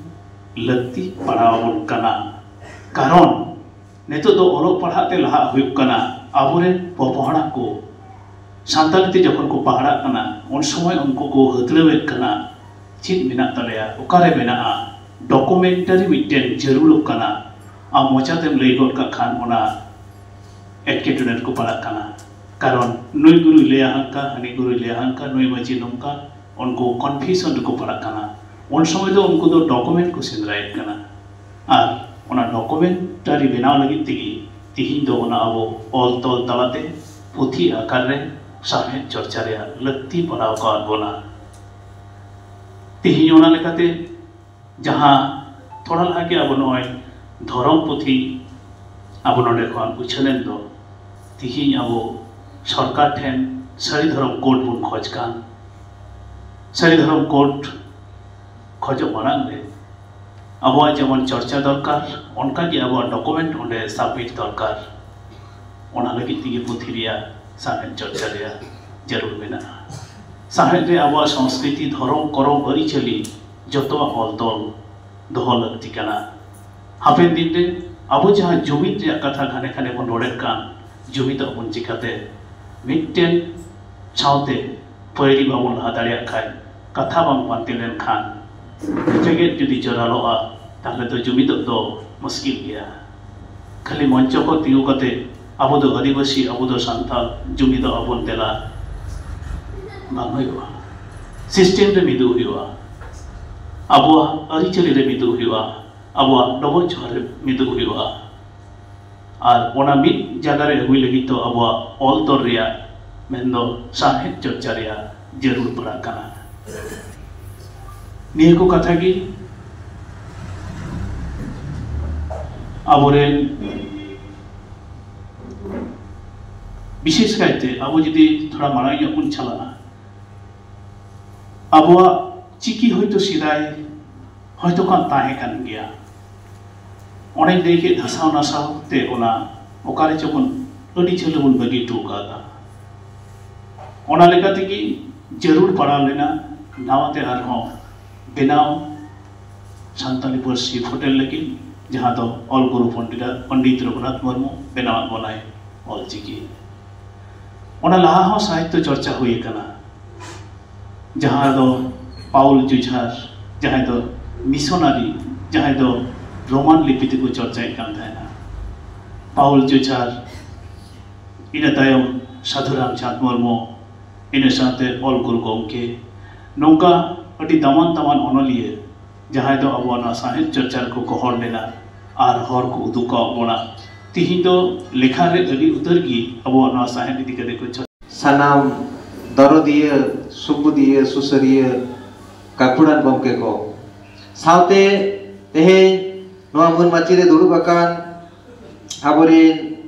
ᱞᱟᱹᱠᱛᱤ ᱯᱟᱲᱟᱣ ᱟᱵᱚᱱ ᱠᱟᱱᱟ᱾ ᱠᱟᱨᱚᱱ ᱱᱤᱛᱚᱜ ᱫᱚ ᱚᱞᱚᱜ ᱯᱟᱲᱦᱟᱜ ᱛᱮ ᱞᱟᱦᱟᱜ ᱦᱩᱭᱩᱜ ᱠᱟᱱᱟ᱾ ᱟᱵᱚᱨᱮᱱ ᱯᱚᱯᱚᱦᱲᱟ ᱠᱚ ᱥᱟᱱᱛᱟᱲᱤ ᱛᱮ ᱡᱚᱠᱷᱚᱱ ᱠᱚ ᱯᱟᱲᱦᱟᱜ ᱠᱟᱱᱟ, ᱩᱱ ᱥᱚᱢᱚᱭ ᱩᱱᱠᱩ ᱠᱚ ᱦᱟᱹᱛᱲᱟᱹᱣᱮᱫ ᱠᱟᱱᱟ, ᱪᱮᱫ ᱢᱮᱱᱟᱜ ᱛᱟᱞᱮᱭᱟ, ᱚᱠᱟᱨᱮ ᱢᱮᱱᱟᱜᱼᱟ, ᱰᱚᱠᱩᱢᱮᱱᱴᱟᱨᱤ ᱢᱤᱫᱴᱮᱱ ᱡᱟᱹᱨᱩᱲᱚᱜ ᱠᱟᱱᱟ᱾ ᱟᱢ ᱢᱚᱪᱟᱛᱮᱢ ᱞᱟᱹᱭ ᱜᱚᱫ ᱠᱟᱜ ᱠᱷᱟᱱ ᱚᱱᱟ ᱮᱴᱠᱮᱴᱚᱬᱮ ᱨᱮᱠᱚ ᱯᱟᱲᱟᱜ ᱠᱟᱱᱟ᱾ ᱠᱟᱨᱚᱱ ᱱᱩᱭ ᱜᱩᱨᱩᱭ ᱞᱟᱹᱭᱟ ᱦᱟᱱᱠᱟ, ᱦᱟᱹᱱᱤ ᱜᱩᱨᱩᱭ ᱞᱟᱹᱭᱟ ᱦᱟᱱᱠᱟ, ᱱᱩᱭ ᱢᱟᱹᱡᱷᱤ ᱱᱚᱝᱠᱟ, ᱩᱱᱠᱩ ᱠᱚᱱᱯᱷᱤᱭᱩᱥᱚᱱ ᱨᱮᱠᱚ ᱯᱟᱲᱟᱜ ᱠᱟᱱᱟ᱾ ᱩᱱ ᱥᱚᱢᱚᱭ ᱫᱚ ᱩᱱᱠᱩ ᱫᱚ ᱰᱚᱠᱩᱢᱮᱱᱴ ᱠᱚ ᱥᱮᱸᱫᱽᱨᱟᱭᱮᱫ ᱠᱟᱱᱟ᱾ ᱟᱨ ᱚᱱᱟ ᱰᱚᱠᱩᱢᱮᱱᱴᱟᱨᱤ ᱵᱮᱱᱟᱣ ᱞᱟᱹᱜᱤᱫ ᱛᱮᱜᱮ ᱛᱤᱦᱤᱧ ᱫᱚ ᱚᱱᱟ ᱟᱵᱚ ᱚᱞ ᱛᱚᱞ ᱛᱟᱞᱟᱛᱮ ᱯᱩᱛᱷᱤ ᱟᱠᱟᱨ ᱨᱮ ᱥᱟᱶᱦᱮᱫ ᱪᱚᱨᱪᱟ ᱨᱮᱭᱟᱜ ᱞᱟᱹᱠᱛᱤ ᱯᱟᱲᱟᱣ ᱟᱠᱟᱫ ᱵᱚᱱᱟ᱾ ᱛᱤᱦᱤᱧ ᱚᱱᱟ ᱞᱮᱠᱟᱛᱮ ᱡᱟᱦᱟᱸ ᱛᱷᱚᱲᱟ ᱞᱟᱦᱟ ᱜᱮ ᱟᱵᱚ ᱱᱚᱜᱼᱚᱭ ᱫᱷᱚᱨᱚᱢ ᱯᱩᱛᱷᱤ ᱟᱵᱚ ᱱᱚᱰᱮ ᱠᱷᱚᱱ ᱩᱪᱷᱟᱹᱱ ᱮᱱ ᱫᱚ, ᱛᱤᱦᱤᱧ ᱟᱵᱚ ᱥᱚᱨᱠᱟᱨ ᱴᱷᱮᱱ ᱥᱟᱹᱨᱤ ᱫᱷᱚᱨᱚᱢ ᱠᱳᱰ ᱵᱚᱱ ᱠᱷᱚᱡᱽ ᱠᱟᱱ᱾ ᱥᱟᱹᱨᱤ ᱫᱷᱚᱨᱚᱢ ᱠᱳᱰ ᱠᱷᱚᱡᱚᱜ ᱢᱟᱲᱟᱝ ᱨᱮ ᱟᱵᱚᱣᱟᱜ ᱡᱮᱢᱚᱱ ᱪᱚᱨᱪᱟ ᱫᱚᱨᱠᱟᱨ, ᱚᱱᱠᱟᱜᱮ ᱟᱵᱚᱣᱟᱜ ᱰᱚᱠᱩᱢᱮᱱᱴ ᱚᱸᱰᱮ ᱥᱟᱵᱢᱤᱴ ᱫᱚᱨᱠᱟᱨ᱾ ᱚᱱᱟ ᱞᱟᱹᱜᱤᱫ ᱛᱮᱜᱮ ᱯᱩᱛᱷᱤ ᱨᱮᱭᱟᱜ ᱥᱟᱶᱦᱮᱫ ᱪᱚᱨᱪᱟ ᱨᱮᱭᱟᱜ ᱡᱟᱹᱨᱩᱲ ᱢᱮᱱᱟᱜᱼᱟ᱾ ᱥᱟᱶᱦᱮᱫ ᱨᱮ ᱟᱵᱚᱣᱟᱜ ᱥᱚᱝᱥᱠᱨᱤᱛᱤ, ᱫᱷᱚᱨᱚᱢ, ᱠᱚᱨᱚᱢ, ᱟᱹᱨᱤᱪᱟᱹᱞᱤ ᱡᱚᱛᱚᱣᱟᱜ ᱚᱞ ᱛᱚᱞ ᱫᱚᱦᱚ ᱞᱟᱹᱠᱛᱤ ᱠᱟᱱᱟ᱾ ᱦᱟᱯᱮᱱ ᱫᱤᱱ ᱨᱮ ᱟᱵᱚ ᱡᱟᱦᱟᱸ ᱡᱩᱢᱤᱫ ᱨᱮᱭᱟᱜ ᱠᱟᱛᱷᱟ ᱜᱷᱟᱱᱮ ᱜᱷᱟᱱᱮ ᱵᱚᱱ ᱨᱚᱲᱮᱫ ᱠᱟᱱ, ᱡᱩᱢᱤᱫᱚᱜ ᱵᱚᱱ ᱪᱤᱠᱟᱹᱛᱮ? ᱢᱤᱫᱴᱮᱱ ᱥᱟᱶᱛᱮ ᱯᱟᱹᱭᱲᱤ ᱵᱟᱵᱚᱱ ᱞᱟᱦᱟ ᱫᱟᱲᱮᱭᱟᱜ ᱠᱷᱟᱱ, ᱠᱟᱛᱷᱟ ᱵᱟᱝ ᱯᱟᱱᱛᱮ ᱞᱮᱱᱠᱷᱟᱱ, ᱡᱮᱜᱮᱫ ᱡᱩᱫᱤ ᱡᱚᱨᱟᱞᱚᱜᱼᱟ, ᱛᱟᱦᱞᱮ ᱫᱚ ᱡᱩᱢᱤᱫᱚᱜ ᱫᱚ ᱢᱩᱥᱠᱤᱞ ᱜᱮᱭᱟ᱾ ᱠᱷᱟᱹᱞᱤ ᱢᱚᱧᱪᱚ ᱠᱚ ᱛᱤᱸᱜᱩ ᱠᱟᱛᱮ ᱟᱵᱚ ᱫᱚ ᱟᱹᱫᱤᱵᱟᱹᱥᱤ, ᱟᱵᱚ ᱫᱚ ᱥᱟᱱᱛᱟᱲ, ᱡᱩᱢᱤᱫᱚᱜ ᱟᱵᱚᱱ ᱫᱮᱞᱟ, ᱵᱟᱝ ᱦᱩᱭᱩᱜᱼᱟ᱾ ᱥᱤᱥᱴᱮᱢ ᱨᱮ ᱢᱤᱫᱚᱜ ᱦᱩᱭᱩᱜᱼᱟ, ᱟᱵᱚᱣᱟᱜ ᱟᱹᱨᱤᱪᱟᱹᱞᱤ ᱨᱮ ᱢᱤᱫᱚᱜ ᱦᱩᱭᱩᱜᱼᱟ, ᱟᱵᱚᱣᱟᱜ ᱰᱚᱵᱚᱜ ᱡᱚᱦᱟᱨ ᱨᱮ ᱢᱤᱫᱚᱜ ᱦᱩᱭᱩᱜᱼᱟ᱾ ᱟᱨ ᱚᱱᱟ ᱢᱤᱫ ᱡᱟᱭᱜᱟ ᱨᱮ ᱟᱹᱜᱩᱭ ᱞᱟᱹᱜᱤᱫ ᱫᱚ ᱟᱵᱚᱣᱟᱜ ᱚᱞ ᱛᱚᱞ ᱨᱮᱭᱟᱜ, ᱢᱮᱱᱫᱚ ᱥᱟᱶᱦᱮᱫ ᱪᱚᱨᱪᱟ ᱨᱮᱭᱟᱜ ᱡᱟᱹᱨᱩᱲ ᱯᱟᱲᱟᱜ ᱠᱟᱱᱟ᱾ ᱱᱤᱭᱟᱹ ᱠᱚ ᱠᱟᱛᱷᱟ ᱜᱮ ᱟᱵᱚᱨᱮᱱ, ᱵᱤᱥᱮᱥ ᱠᱟᱭᱛᱮ ᱟᱵᱚ ᱡᱩᱫᱤ ᱛᱷᱚᱲᱟ ᱢᱟᱲᱟᱝ ᱧᱚᱜ ᱵᱚᱱ ᱪᱟᱞᱟᱜᱼᱟ, ᱟᱵᱚᱣᱟᱜ ᱪᱤᱠᱤ ᱦᱚᱭᱛᱳ ᱥᱮᱫᱟᱭ ᱦᱚᱭᱛᱳ ᱠᱟᱱ ᱛᱟᱦᱮᱸ ᱠᱟᱱ ᱜᱮᱭᱟ᱾ ᱚᱱᱮᱧ ᱞᱟᱹᱭ ᱠᱮᱫ ᱫᱷᱟᱥᱟᱣ ᱱᱟᱥᱟᱣ ᱛᱮ ᱚᱱᱟ ᱚᱠᱟᱨᱮ ᱪᱚ ᱵᱚᱱ ᱟᱹᱰᱤ ᱡᱷᱟᱹᱞ ᱵᱚᱱ ᱵᱟᱹᱜᱤ ᱦᱚᱴᱚ ᱠᱟᱫᱟ᱾ ᱚᱱᱟ ᱞᱮᱠᱟ ᱛᱮᱜᱮ ᱡᱟᱹᱨᱩᱲ ᱯᱟᱲᱟᱣ ᱞᱮᱱᱟ ᱱᱟᱣᱟᱛᱮ ᱟᱨᱦᱚᱸ ᱵᱮᱱᱟᱣ ᱥᱟᱱᱛᱟᱲᱤ ᱯᱟᱹᱨᱥᱤ ᱯᱷᱩᱴᱮᱞ ᱞᱟᱹᱜᱤᱫ, ᱡᱟᱦᱟᱸ ᱫᱚ ᱚᱞ ᱜᱩᱨᱩ ᱯᱚᱱᱰᱤᱛ, ᱯᱚᱱᱰᱤᱛ ᱨᱚᱜᱷᱩᱱᱟᱛᱷ ᱢᱩᱨᱢᱩ ᱵᱮᱱᱟᱣᱟᱫ ᱵᱚᱱᱟᱭ ᱚᱞ ᱪᱤᱠᱤ᱾ ᱚᱱᱟ ᱞᱟᱦᱟ ᱦᱚᱸ ᱥᱟᱦᱤᱛᱛᱚ ᱪᱚᱨᱪᱟ ᱦᱩᱭ ᱟᱠᱟᱱᱟ, ᱡᱟᱦᱟᱸ ᱫᱚ ᱯᱟᱣᱩᱞ ᱡᱩᱡᱷᱟᱨ, ᱡᱟᱦᱟᱸᱭ ᱫᱚ ᱢᱤᱥᱚᱱᱟᱨᱤ, ᱡᱟᱦᱟᱸᱭ ᱫᱚ ᱨᱳᱢᱟᱱ ᱞᱤᱯᱤ ᱛᱮᱠᱚ ᱪᱚᱨᱪᱟᱭᱮᱫ ᱠᱟᱱ ᱛᱟᱦᱮᱱᱟ᱾ ᱯᱟᱣᱩᱞ ᱡᱩᱡᱷᱟᱨ, ᱤᱱᱟᱹ ᱛᱟᱭᱚᱢ ᱥᱟᱫᱷᱩ ᱨᱟᱢᱪᱟᱸᱫᱽ ᱢᱩᱨᱢᱩ, ᱤᱱᱟᱹ ᱥᱟᱶᱛᱮ ᱚᱞ ᱜᱩᱨᱩ ᱜᱚᱢᱠᱮ, ᱱᱚᱝᱠᱟ ᱟᱹᱰᱤ ᱫᱟᱢᱟᱱ ᱫᱟᱢᱟᱱ ᱚᱱᱚᱞᱤᱭᱟᱹ, ᱡᱟᱦᱟᱸᱭ ᱫᱚ ᱟᱵᱚᱣᱟᱜ ᱱᱚᱣᱟ ᱥᱟᱶᱦᱮᱫ ᱪᱚᱨᱪᱟ ᱨᱮᱠᱚ ᱜᱚᱦᱚᱲ ᱞᱮᱱᱟ ᱟᱨ ᱦᱚᱨ ᱠᱚ ᱩᱫᱩᱜ ᱠᱟᱣᱟᱫ ᱵᱚᱱᱟ᱾ ᱛᱤᱦᱤᱧ ᱫᱚ ᱞᱮᱠᱷᱟ ᱨᱮ ᱟᱹᱰᱤ ᱩᱛᱟᱹᱨ ᱜᱮ ᱟᱵᱚᱣᱟᱜ ᱱᱚᱣᱟ ᱥᱟᱶᱦᱮᱫ ᱤᱫᱤ ᱠᱟᱛᱮ ᱠᱚ ᱪᱷᱚ- ᱥᱟᱱᱟᱢ ᱫᱚᱨᱚᱫᱤᱭᱟᱹ, ᱥᱩᱵᱩᱫᱤᱭᱟᱹ, ᱥᱩᱥᱟᱹᱨᱤᱭᱟᱹ, ᱜᱟᱹᱠᱷᱩᱲᱟᱱ ᱜᱚᱢᱠᱮ ᱠᱚ ᱥᱟᱶᱛᱮ ᱛᱮᱦᱮᱧ ᱱᱚᱣᱟ ᱢᱟᱹᱱ ᱢᱟᱹᱪᱤ ᱨᱮ ᱫᱩᱲᱩᱵ ᱟᱠᱟᱱ ᱟᱵᱚᱨᱮᱱ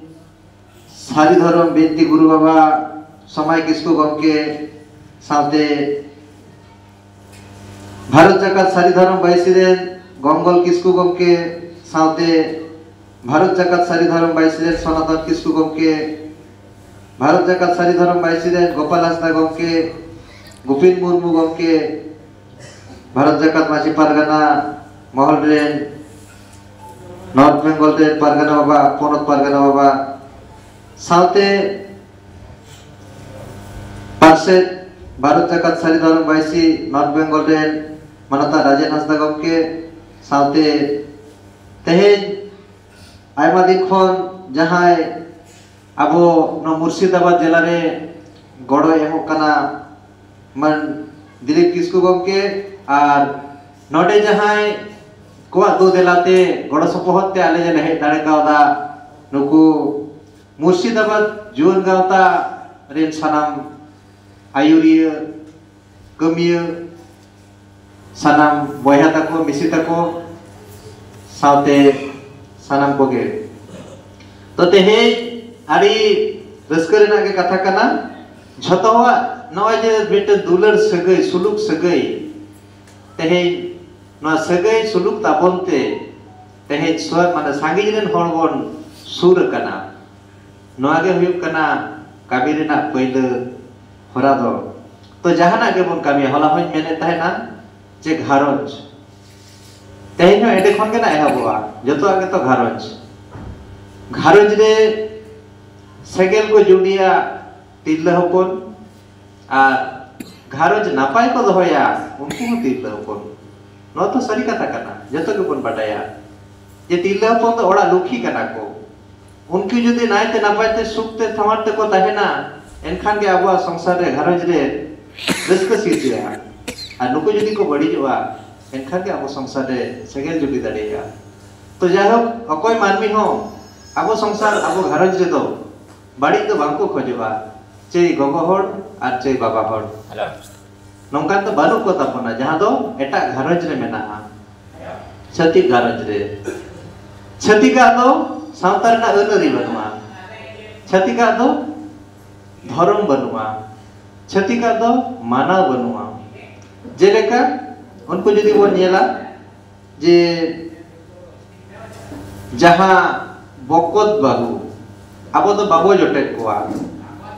ᱥᱟᱹᱨᱤ ᱫᱷᱚᱨᱚᱢ ᱵᱤᱱᱛᱤ ᱜᱩᱨᱩ ᱵᱟᱵᱟ ᱥᱚᱢᱟᱭ ᱠᱤᱥᱠᱩ ᱜᱚᱢᱠᱮ ᱥᱟᱶᱛᱮ ᱵᱷᱟᱨᱚᱛ ᱡᱟᱠᱟᱛ ᱥᱟᱹᱨᱤ ᱫᱷᱚᱨᱚᱢ ᱵᱟᱭᱥᱤ ᱨᱮᱱ ᱜᱚᱝᱜᱚᱞ ᱠᱤᱥᱠᱩ ᱜᱚᱢᱠᱮ ᱥᱟᱶᱛᱮ ᱵᱷᱟᱨᱚᱛ ᱡᱟᱠᱟᱛ ᱥᱟᱹᱨᱤ ᱫᱷᱚᱨᱚᱢ ᱵᱟᱭᱥᱤ ᱨᱮᱱ ᱥᱚᱱᱟᱛᱚᱱ ᱠᱤᱥᱠᱩ ᱜᱚᱢᱠᱮ, ᱵᱷᱟᱨᱚᱛ ᱡᱟᱠᱟᱛ ᱥᱟᱹᱨᱤ ᱫᱷᱚᱨᱚᱢ ᱵᱟᱭᱥᱤ ᱨᱮᱱ ᱜᱳᱯᱟᱞ ᱦᱟᱸᱥᱫᱟ ᱜᱚᱢᱠᱮ, ᱜᱳᱯᱤᱱ ᱢᱩᱨᱢᱩ ᱜᱚᱢᱠᱮ, ᱵᱷᱟᱨᱚᱛ ᱡᱟᱠᱟᱛ ᱢᱟᱹᱡᱷᱤ ᱯᱟᱨᱜᱟᱱᱟ ᱢᱚᱦᱚᱞ ᱨᱮᱱ ᱱᱚᱨᱛᱷ ᱵᱮᱝᱜᱚᱞ ᱨᱮᱱ ᱯᱟᱨᱜᱟᱱᱟ ᱵᱟᱵᱟ, ᱯᱚᱱᱚᱛ ᱯᱟᱨᱜᱟᱱᱟ ᱵᱟᱵᱟ, ᱥᱟᱶᱛᱮ ᱯᱟᱨᱥᱮᱛ ᱵᱷᱟᱨᱚᱛ ᱡᱟᱠᱟᱛ ᱥᱟᱹᱨᱤ ᱫᱷᱚᱨᱚᱢ ᱵᱟᱭᱥᱤ ᱱᱚᱨᱛᱷ ᱵᱮᱝᱜᱚᱞ ᱨᱮᱱ ᱢᱟᱱᱚᱛᱟᱱ ᱨᱟᱡᱮᱱ ᱦᱟᱸᱥᱫᱟ ᱜᱚᱢᱠᱮ, ᱥᱟᱶᱛᱮ ᱛᱮᱦᱮᱧ ᱟᱭᱢᱟ ᱫᱤᱱ ᱠᱷᱚᱱ ᱡᱟᱦᱟᱸᱭ ᱟᱵᱚ ᱱᱚᱣᱟ ᱢᱩᱨᱥᱤᱫᱟᱵᱟᱫᱽ ᱡᱮᱞᱟ ᱨᱮ ᱜᱚᱲᱚᱭ ᱮᱢᱚᱜ ᱠᱟᱱᱟ ᱢᱟᱱ ᱫᱤᱞᱤᱯ ᱠᱤᱥᱠᱩ ᱜᱚᱢᱠᱮ, ᱟᱨ ᱱᱚᱰᱮ ᱡᱟᱦᱟᱸᱭ ᱠᱚᱣᱟᱜ ᱫᱩ ᱫᱮᱞᱟᱛᱮ ᱜᱚᱲᱚ ᱥᱚᱯᱚᱦᱚᱫ ᱛᱮ ᱟᱞᱮ ᱞᱮ ᱦᱮᱡ ᱫᱟᱲᱮ ᱠᱟᱣᱫᱟ, ᱱᱩᱠᱩ ᱢᱩᱨᱥᱤᱫᱟᱵᱟᱫᱽ ᱡᱩᱣᱟᱹᱱ ᱜᱟᱶᱛᱟ ᱨᱮᱱ ᱥᱟᱱᱟᱢ ᱟᱹᱭᱩᱨᱤᱭᱟᱹ, ᱠᱟᱹᱢᱤᱭᱟᱹ, ᱥᱟᱱᱟᱢ ᱵᱚᱭᱦᱟ ᱛᱟᱠᱚ, ᱢᱤᱥᱤ ᱛᱟᱠᱚ, ᱥᱟᱶᱛᱮ ᱥᱟᱱᱟᱢ ᱠᱚᱜᱮ᱾ ᱛᱚ, ᱛᱮᱦᱮᱧ ᱟᱹᱰᱤ ᱨᱟᱹᱥᱠᱟᱹ ᱨᱮᱱᱟᱜ ᱜᱮ ᱠᱟᱛᱷᱟ ᱠᱟᱱᱟ᱾ ᱡᱷᱚᱛᱚᱣᱟᱜ ᱱᱚᱜᱼᱚᱭ ᱡᱮ ᱢᱤᱫᱴᱮᱱ ᱫᱩᱞᱟᱹᱲ ᱥᱟᱹᱜᱟᱹᱭ, ᱥᱩᱞᱩᱠ ᱥᱟᱹᱜᱟᱹᱭ, ᱛᱮᱦᱮᱧ ᱱᱚᱣᱟ ᱥᱟᱹᱜᱟᱹᱭ ᱥᱩᱞᱩᱠ ᱛᱟᱵᱚᱱ ᱛᱮ ᱛᱮᱦᱮᱧ ᱥᱩᱨ, ᱢᱟᱱᱮ, ᱥᱟᱺᱜᱤᱧ ᱨᱮᱱ ᱦᱚᱲ ᱵᱚᱱ ᱥᱩᱨ ᱟᱠᱟᱱᱟ᱾ ᱱᱚᱣᱟ ᱜᱮ ᱦᱩᱭᱩᱜ ᱠᱟᱱᱟ ᱠᱟᱹᱢᱤ ᱨᱮᱱᱟᱜ ᱯᱟᱹᱭᱞᱟᱹ ᱦᱚᱨᱟ ᱫᱚ᱾ ᱛᱚ, ᱡᱟᱦᱟᱱᱟᱜ ᱜᱮᱵᱚᱱ ᱠᱟᱹᱢᱤᱭᱟ, ᱦᱚᱞᱟ ᱦᱚᱸᱧ ᱢᱮᱱᱮᱫ ᱛᱟᱦᱮᱱᱟ ᱡᱮ ᱜᱷᱟᱨᱚᱸᱡᱽ, ᱛᱮᱦᱮᱧ ᱦᱚᱸ ᱮᱸᱰᱮ ᱠᱷᱚᱱ ᱜᱮ ᱱᱟᱜ ᱮᱦᱚᱵᱚᱜᱼᱟ᱾ ᱡᱚᱛᱚᱣᱟᱜ ᱜᱮᱛᱚ ᱜᱷᱟᱨᱚᱸᱡᱽ᱾ ᱜᱷᱟᱨᱚᱸᱡᱽ ᱨᱮ ᱥᱮᱸᱜᱮᱞ ᱠᱚ ᱡᱩᱸᱰᱤᱭᱟ ᱛᱤᱨᱞᱟᱹ ᱦᱚᱯᱚᱱ, ᱟᱨ ᱜᱷᱟᱨᱚᱸᱡᱽ ᱱᱟᱯᱟᱭ ᱠᱚ ᱫᱚᱦᱚᱭᱟ ᱩᱱᱠᱩ ᱦᱚᱸ ᱛᱤᱨᱞᱟᱹ ᱦᱚᱯᱚᱱ᱾ ᱱᱚᱣᱟ ᱛᱚ ᱥᱟᱹᱨᱤ ᱠᱟᱛᱷᱟ ᱠᱟᱱᱟ, ᱡᱚᱛᱚ ᱜᱮᱵᱚᱱ ᱵᱟᱰᱟᱭᱟ ᱡᱮ ᱛᱤᱨᱞᱟᱹ ᱦᱚᱯᱚᱱ ᱫᱚ ᱚᱲᱟᱜ ᱞᱩᱠᱷᱤ ᱠᱟᱱᱟ ᱠᱚ᱾ ᱩᱱᱠᱩ ᱡᱩᱫᱤ ᱱᱟᱭᱛᱮ ᱱᱟᱯᱟᱭ ᱛᱮ ᱥᱩᱠ ᱛᱮ ᱥᱟᱶᱟᱨ ᱛᱮᱠᱚ ᱛᱟᱦᱮᱱᱟ, ᱮᱱᱠᱷᱟᱱ ᱜᱮ ᱟᱵᱚᱣᱟᱜ ᱥᱚᱝᱥᱟᱨ ᱨᱮ, ᱜᱷᱟᱨᱚᱸᱡᱽ ᱨᱮ ᱨᱟᱹᱥᱠᱟᱹ ᱥᱤᱨᱡᱟᱹᱜᱼᱟ᱾ ᱟᱨ ᱱᱩᱠᱩ ᱡᱩᱫᱤ ᱠᱚ ᱵᱟᱹᱲᱤᱡᱚᱜᱼᱟ, ᱮᱱᱠᱷᱟᱱ ᱜᱮ ᱟᱵᱚ ᱥᱚᱝᱥᱟᱨ ᱨᱮ ᱥᱮᱸᱜᱮᱞ ᱡᱩᱞᱤ ᱫᱟᱲᱮᱭᱟᱜᱼᱟ᱾ ᱛᱚ ᱡᱟᱭᱦᱳᱠ, ᱚᱠᱚᱭ ᱢᱟᱹᱱᱢᱤ ᱦᱚᱸ ᱟᱵᱚ ᱥᱚᱝᱥᱟᱨ, ᱟᱵᱚ ᱜᱷᱟᱨᱚᱸᱡᱽ ᱨᱮᱫᱚ ᱵᱟᱹᱲᱤᱡ ᱫᱚ ᱵᱟᱝ ᱠᱚ ᱠᱷᱚᱡᱚᱜᱼᱟ, ᱪᱟᱹᱭ ᱜᱚᱜᱚ ᱦᱚᱲ ᱟᱨ ᱪᱟᱹᱭ ᱵᱟᱵᱟ ᱦᱚᱲ᱾ ᱱᱚᱝᱠᱟᱱ ᱫᱚ ᱵᱟᱹᱱᱩᱜ ᱠᱚ ᱛᱟᱵᱚᱱᱟ, ᱡᱟᱦᱟᱸ ᱫᱚ ᱮᱴᱟᱜ ᱜᱷᱟᱨᱚᱸᱡᱽ ᱨᱮ ᱢᱮᱱᱟᱜᱼᱟ᱾ ᱪᱷᱟᱹᱛᱤᱠ ᱜᱷᱟᱨᱚᱸᱡᱽ ᱨᱮ, ᱪᱷᱟᱹᱛᱤᱠᱟᱜ ᱫᱚ ᱥᱟᱶᱛᱟ ᱨᱮᱱᱟᱜ ᱟᱹᱱ ᱟᱹᱨᱤ ᱵᱟᱹᱱᱩᱜᱼᱟ, ᱪᱷᱟᱹᱛᱤᱠᱟᱜ ᱫᱚ ᱫᱷᱚᱨᱚᱢ ᱵᱟᱹᱱᱩᱜᱼᱟ, ᱪᱷᱟᱹᱛᱤᱠᱟᱜ ᱫᱚ ᱢᱟᱱᱟᱣ ᱵᱟᱹᱱᱩᱜᱼᱟ᱾ ᱡᱮᱞᱮᱠᱟ ᱩᱱᱠᱩ ᱡᱩᱫᱤ ᱵᱚᱱ ᱧᱮᱞᱟ, ᱡᱮ ᱡᱟᱦᱟᱸ ᱵᱚᱠᱚᱛ ᱵᱟᱹᱦᱩ, ᱟᱵᱚ ᱫᱚ ᱵᱟᱵᱚ ᱡᱚᱴᱮᱫ ᱠᱚᱣᱟ,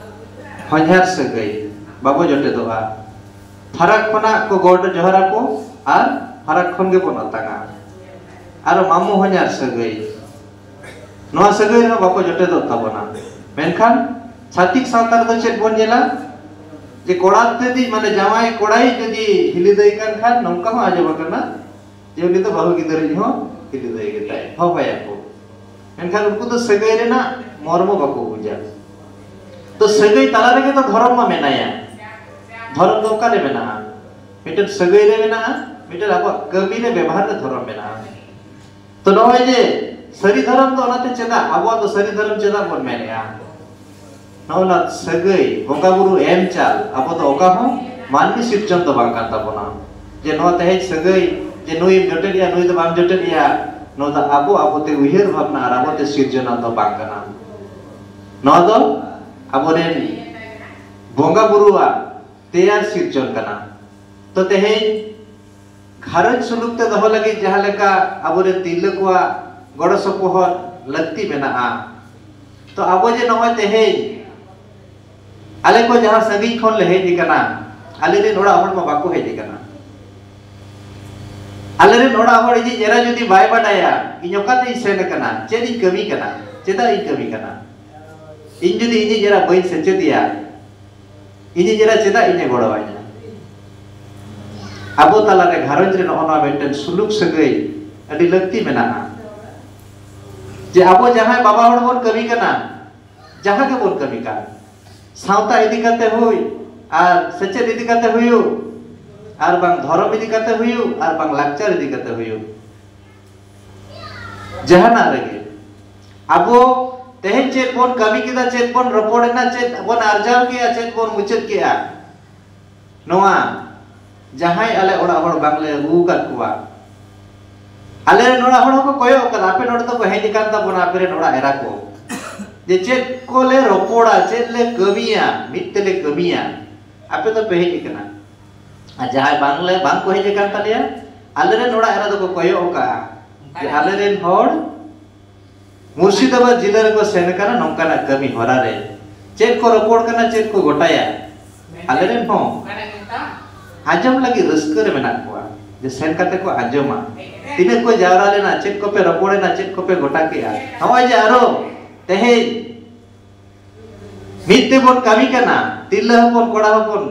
ᱦᱚᱧᱦᱟᱨ ᱥᱟᱹᱜᱟᱹᱭ ᱵᱟᱵᱚ ᱡᱚᱴᱮᱫᱚᱜᱼᱟ᱾ ᱯᱷᱟᱨᱟᱠ ᱠᱷᱚᱱᱟᱜ ᱠᱚ ᱜᱚᱰ ᱡᱚᱦᱟᱨ ᱟᱠᱚ ᱟᱨ ᱯᱷᱟᱨᱟᱠ ᱠᱷᱚᱱ ᱜᱮᱵᱚᱱ ᱟᱛᱟᱝᱟ᱾ ᱟᱨ ᱢᱟᱢᱚ ᱦᱚᱧᱦᱟᱨ ᱥᱟᱹᱜᱟᱹᱭ, ᱱᱚᱣᱟ ᱥᱟᱹᱜᱟᱹᱭ ᱨᱮᱦᱚᱸ ᱵᱟᱠᱚ ᱡᱚᱴᱮᱫᱚᱜ ᱛᱟᱵᱚᱱᱟ᱾ ᱢᱮᱱᱠᱷᱟᱱ ᱪᱷᱟᱹᱛᱤᱠ ᱥᱟᱶᱛᱟ ᱨᱮᱫᱚ ᱪᱮᱫ ᱵᱚᱱ ᱧᱮᱞᱟ? ᱡᱮ ᱠᱚᱲᱟ ᱛᱮᱫᱤ, ᱢᱟᱱᱮ ᱡᱟᱶᱟᱭ ᱠᱚᱲᱟᱭ ᱡᱩᱫᱤ ᱦᱤᱞᱤ ᱫᱟᱹᱭ ᱠᱟᱱ ᱠᱷᱟᱱ, ᱱᱚᱝᱠᱟ ᱦᱚᱸ ᱟᱸᱡᱚᱢ ᱟᱠᱟᱱᱟ ᱡᱮ ᱩᱱᱤ ᱫᱚ ᱵᱟᱹᱦᱩ ᱜᱤᱫᱟᱹᱨᱤᱡ ᱦᱚᱸ ᱦᱤᱞᱤ ᱫᱟᱹᱭ ᱜᱮᱛᱟᱭ, ᱦᱚᱦᱚᱭᱟᱠᱚ᱾ ᱢᱮᱱᱠᱷᱟᱱ ᱩᱱᱠᱩ ᱫᱚ ᱥᱟᱹᱜᱟᱹᱭ ᱨᱮᱱᱟᱜ ᱢᱚᱨᱢᱚ ᱵᱟᱠᱚ ᱵᱩᱡᱟ᱾ ᱛᱚ ᱥᱟᱹᱜᱟᱹᱭ ᱛᱟᱞᱟ ᱨᱮᱜᱮ ᱛᱚ ᱫᱷᱚᱨᱚᱢ ᱢᱟ ᱢᱮᱱᱟᱭᱟ᱾ ᱫᱷᱚᱨᱚᱢ ᱫᱚ ᱚᱠᱟᱨᱮ ᱢᱮᱱᱟᱜᱼᱟ? ᱢᱤᱫᱴᱮᱱ ᱥᱟᱹᱜᱟᱹᱭ ᱨᱮ ᱢᱮᱱᱟᱜᱼᱟ, ᱢᱤᱫᱴᱮᱱ ᱟᱵᱚᱣᱟᱜ ᱠᱟᱹᱢᱤ ᱨᱮ, ᱵᱮᱵᱷᱟᱨ ᱨᱮ ᱫᱷᱚᱨᱚᱢ ᱢᱮᱱᱟᱜᱼᱟ᱾ ᱛᱚ ᱱᱚᱜᱼᱚᱭ ᱡᱮ ᱥᱟᱹᱨᱤ ᱫᱷᱚᱨᱚᱢ ᱫᱚ ᱚᱱᱟᱛᱮ ᱪᱮᱫᱟᱜ, ᱟᱵᱚᱣᱟᱜ ᱫᱚ ᱥᱟᱹᱨᱤ ᱫᱷᱚᱨᱚᱢ ᱪᱮᱫᱟᱜ ᱵᱚᱱ ᱢᱮᱱᱮᱜᱼᱟ? ᱱᱚᱜᱼᱚ ᱱᱟ ᱥᱟᱹᱜᱟᱹᱭ, ᱵᱚᱸᱜᱟ ᱵᱩᱨᱩ ᱮᱢ ᱪᱟᱞ, ᱟᱵᱚ ᱫᱚ ᱚᱠᱟ ᱦᱚᱸ ᱢᱟᱹᱱᱢᱤ ᱥᱤᱨᱡᱚᱱ ᱫᱚ ᱵᱟᱝ ᱠᱟᱱ ᱛᱟᱵᱚᱱᱟ᱾ ᱡᱮ ᱱᱚᱣᱟ ᱛᱮᱦᱮᱧ ᱥᱟᱹᱜᱟᱹᱭ, ᱡᱮ ᱱᱩᱭᱮᱢ ᱡᱚᱴᱮᱫ ᱮᱭᱟ, ᱱᱩᱭ ᱫᱚ ᱵᱟᱢ ᱡᱚᱴᱮᱫ ᱮᱭᱟ, ᱱᱚᱣᱟ ᱫᱚ ᱟᱵᱚ ᱟᱵᱚᱛᱮ ᱩᱭᱦᱟᱹᱨ ᱵᱷᱟᱵᱽᱱᱟ ᱟᱨ ᱟᱵᱚᱛᱮ ᱥᱤᱨᱡᱚᱱᱟᱜ ᱫᱚ ᱵᱟᱝ ᱠᱟᱱᱟ᱾ ᱱᱚᱣᱟ ᱫᱚ ᱟᱵᱚᱨᱮᱱ ᱵᱚᱸᱜᱟ ᱵᱩᱨᱩᱣᱟᱜ ᱛᱮᱭᱟᱨ ᱥᱤᱨᱡᱚᱱ ᱠᱟᱱᱟ᱾ ᱛᱚ ᱛᱮᱦᱮᱧ ᱜᱷᱟᱨᱚᱸᱡᱽ ᱥᱩᱞᱩᱠ ᱛᱮ ᱫᱚᱦᱚ ᱞᱟᱹᱜᱤᱫ ᱡᱟᱦᱟᱸ ᱞᱮᱠᱟ ᱟᱵᱚᱨᱮᱱ ᱛᱤᱨᱞᱟᱹ ᱠᱚᱣᱟᱜ ᱜᱚᱲᱚ ᱥᱚᱯᱚᱦᱚᱫ ᱞᱟᱹᱠᱛᱤ ᱢᱮᱱᱟᱜᱼᱟ, ᱛᱚ ᱟᱵᱚ ᱡᱮ ᱱᱚᱜᱼᱚᱭ ᱛᱮᱦᱮᱧ ᱟᱞᱮ ᱠᱚ ᱡᱟᱦᱟᱸ ᱥᱟᱺᱜᱤᱧ ᱠᱷᱚᱱ ᱞᱮ ᱦᱮᱡ ᱟᱠᱟᱱᱟ, ᱟᱞᱮ ᱨᱮᱱ ᱚᱲᱟᱜ ᱦᱚᱲ ᱢᱟ ᱵᱟᱠᱚ ᱦᱮᱡ ᱟᱠᱟᱱᱟ᱾ ᱟᱞᱮ ᱨᱮᱱ ᱚᱲᱟᱜ ᱦᱚᱲ, ᱤᱧᱤᱡ ᱮᱨᱟ ᱡᱩᱫᱤ ᱵᱟᱭ ᱵᱟᱰᱟᱭᱟ ᱤᱧ ᱚᱠᱟᱛᱮᱧ ᱥᱮᱱ ᱟᱠᱟᱱᱟ, ᱪᱮᱫ ᱤᱧ ᱠᱟᱹᱢᱤ ᱠᱟᱱᱟ, ᱪᱮᱫᱟᱜ ᱤᱧ ᱠᱟᱹᱢᱤ ᱠᱟᱱᱟ, ᱤᱧ ᱡᱩᱫᱤ ᱤᱧᱤᱡ ᱮᱨᱟ ᱵᱟᱹᱧ ᱥᱮᱪᱮᱫᱮᱭᱟ, ᱤᱧᱤᱡ ᱮᱨᱟ ᱪᱮᱫᱟᱜ ᱤᱧᱮ ᱜᱚᱲᱚ ᱟᱹᱧᱟ? ᱟᱵᱚ ᱛᱟᱞᱟᱨᱮ ᱜᱷᱟᱨᱚᱸᱡᱽ ᱨᱮ ᱱᱚᱜᱼᱚ ᱱᱚᱣᱟ ᱢᱤᱫᱴᱮᱱ ᱥᱩᱞᱩᱠ ᱥᱟᱹᱜᱟᱹᱭ ᱟᱹᱰᱤ ᱞᱟᱹᱠᱛᱤ ᱢᱮᱱᱟᱜᱼᱟ᱾ ᱡᱮ ᱟᱵᱚ ᱡᱟᱦᱟᱸᱭ ᱵᱟᱵᱟ ᱦᱚᱲ ᱵᱚᱱ ᱠᱟᱹᱢᱤ ᱠᱟᱱᱟ, ᱡᱟᱦᱟᱸ ᱜᱮᱵᱚᱱ ᱠᱟᱹᱢᱤ ᱠᱟᱱ, ᱥᱟᱶᱛᱟ ᱤᱫᱤ ᱠᱟᱛᱮ ᱦᱩᱭ ᱟᱨ ᱥᱮᱪᱮᱫ ᱤᱫᱤ ᱠᱟᱛᱮ ᱦᱩᱭᱩᱜ, ᱟᱨ ᱵᱟᱝ ᱫᱷᱚᱨᱚᱢ ᱤᱫᱤ ᱠᱟᱛᱮ ᱦᱩᱭᱩᱜ, ᱟᱨ ᱵᱟᱝ ᱞᱟᱠᱪᱟᱨ ᱤᱫᱤ ᱠᱟᱛᱮ ᱦᱩᱭᱩᱜ, ᱡᱟᱦᱟᱱᱟᱜ ᱨᱮᱜᱮ ᱟᱵᱚ ᱛᱮᱦᱮᱧ ᱪᱮᱫ ᱵᱚᱱ ᱠᱟᱹᱢᱤ ᱠᱮᱫᱟ, ᱪᱮᱫ ᱵᱚᱱ ᱨᱚᱯᱚᱲ ᱮᱱᱟ, ᱪᱮᱫ ᱵᱚᱱ ᱟᱨᱡᱟᱣ ᱠᱮᱜᱼᱟ, ᱪᱮᱫ ᱵᱚᱱ ᱢᱩᱪᱟᱹᱫ ᱠᱮᱜᱼᱟ, ᱱᱚᱣᱟ ᱡᱟᱦᱟᱸᱭ ᱟᱞᱮ ᱚᱲᱟᱜ ᱦᱚᱲ ᱵᱟᱝᱞᱮ ᱟᱹᱜᱩ ᱟᱠᱟᱫ ᱠᱚᱣᱟ, ᱟᱞᱮ ᱨᱮᱱ ᱚᱲᱟᱜ ᱦᱚᱲ ᱦᱚᱸᱠᱚ ᱠᱚᱭᱚᱜ ᱠᱟᱫᱟ, ᱟᱯᱮ ᱱᱚᱰᱮ ᱫᱚᱠᱚ ᱦᱮᱡ ᱟᱠᱟᱱ ᱛᱟᱵᱚᱱᱟ, ᱟᱯᱮ ᱨᱮᱱ ᱚᱲᱟᱜ ᱮᱨᱟ ᱠᱚ, ᱡᱮ ᱪᱮᱫ ᱠᱚᱞᱮ ᱨᱚᱯᱚᱲᱟ, ᱪᱮᱫ ᱞᱮ ᱠᱟᱹᱢᱤᱭᱟ, ᱢᱤᱫ ᱛᱮᱞᱮ ᱠᱟᱹᱢᱤᱭᱟ, ᱟᱯᱮ ᱫᱚᱯᱮ ᱦᱮᱡ ᱟᱠᱟᱱᱟ᱾ ᱟᱨ ᱡᱟᱦᱟᱸᱭ ᱵᱟᱝᱞᱮ, ᱵᱟᱝ ᱠᱚ ᱦᱮᱡ ᱟᱠᱟᱱ ᱛᱟᱞᱮᱭᱟ, ᱟᱞᱮ ᱨᱮᱱ ᱚᱲᱟᱜ ᱮᱨᱟ ᱫᱚᱠᱚ ᱠᱚᱭᱚᱜ ᱟᱠᱟᱫᱼᱟ ᱡᱮ ᱟᱞᱮ ᱨᱮᱱ ᱦᱚᱲ ᱢᱩᱨᱥᱤᱫᱟᱵᱟᱫᱽ ᱡᱤᱞᱟᱹ ᱨᱮᱠᱚ ᱥᱮᱱ ᱟᱠᱟᱱᱟ ᱱᱚᱝᱠᱟᱱᱟᱜ ᱠᱟᱹᱢᱤ ᱦᱚᱨᱟ ᱨᱮ, ᱪᱮᱫ ᱠᱚ ᱨᱚᱯᱚᱲ ᱠᱟᱱᱟ, ᱪᱮᱫ ᱠᱚ ᱜᱚᱴᱟᱭᱟ, ᱟᱞᱮ ᱨᱮᱱ ᱦᱚᱸ ᱟᱸᱡᱚᱢ ᱞᱟᱹᱜᱤᱫ ᱨᱟᱹᱥᱠᱟᱹ ᱨᱮ ᱢᱮᱱᱟᱜ ᱠᱚᱣᱟ, ᱡᱮ ᱥᱮᱱ ᱠᱟᱛᱮ ᱠᱚ ᱟᱸᱡᱚᱢᱟ, ᱛᱤᱱᱟᱹᱜ ᱠᱚ ᱡᱟᱣᱨᱟ ᱞᱮᱱᱟ, ᱪᱮᱫ ᱠᱚᱯᱮ ᱨᱚᱯᱚᱲ ᱮᱱᱟ, ᱪᱮᱫ ᱠᱚᱯᱮ ᱜᱚᱴᱟ ᱠᱮᱜᱼᱟ᱾ ᱱᱚᱜᱼᱚᱭ ᱡᱮ ᱟᱨᱚ ᱛᱮᱦᱮᱧ ᱢᱤᱫ ᱛᱮᱵᱚᱱ ᱠᱟᱹᱢᱤ ᱠᱟᱱᱟ, ᱛᱤᱨᱞᱟᱹ ᱦᱚᱯᱚᱱ, ᱠᱚᱲᱟ ᱦᱚᱯᱚᱱ,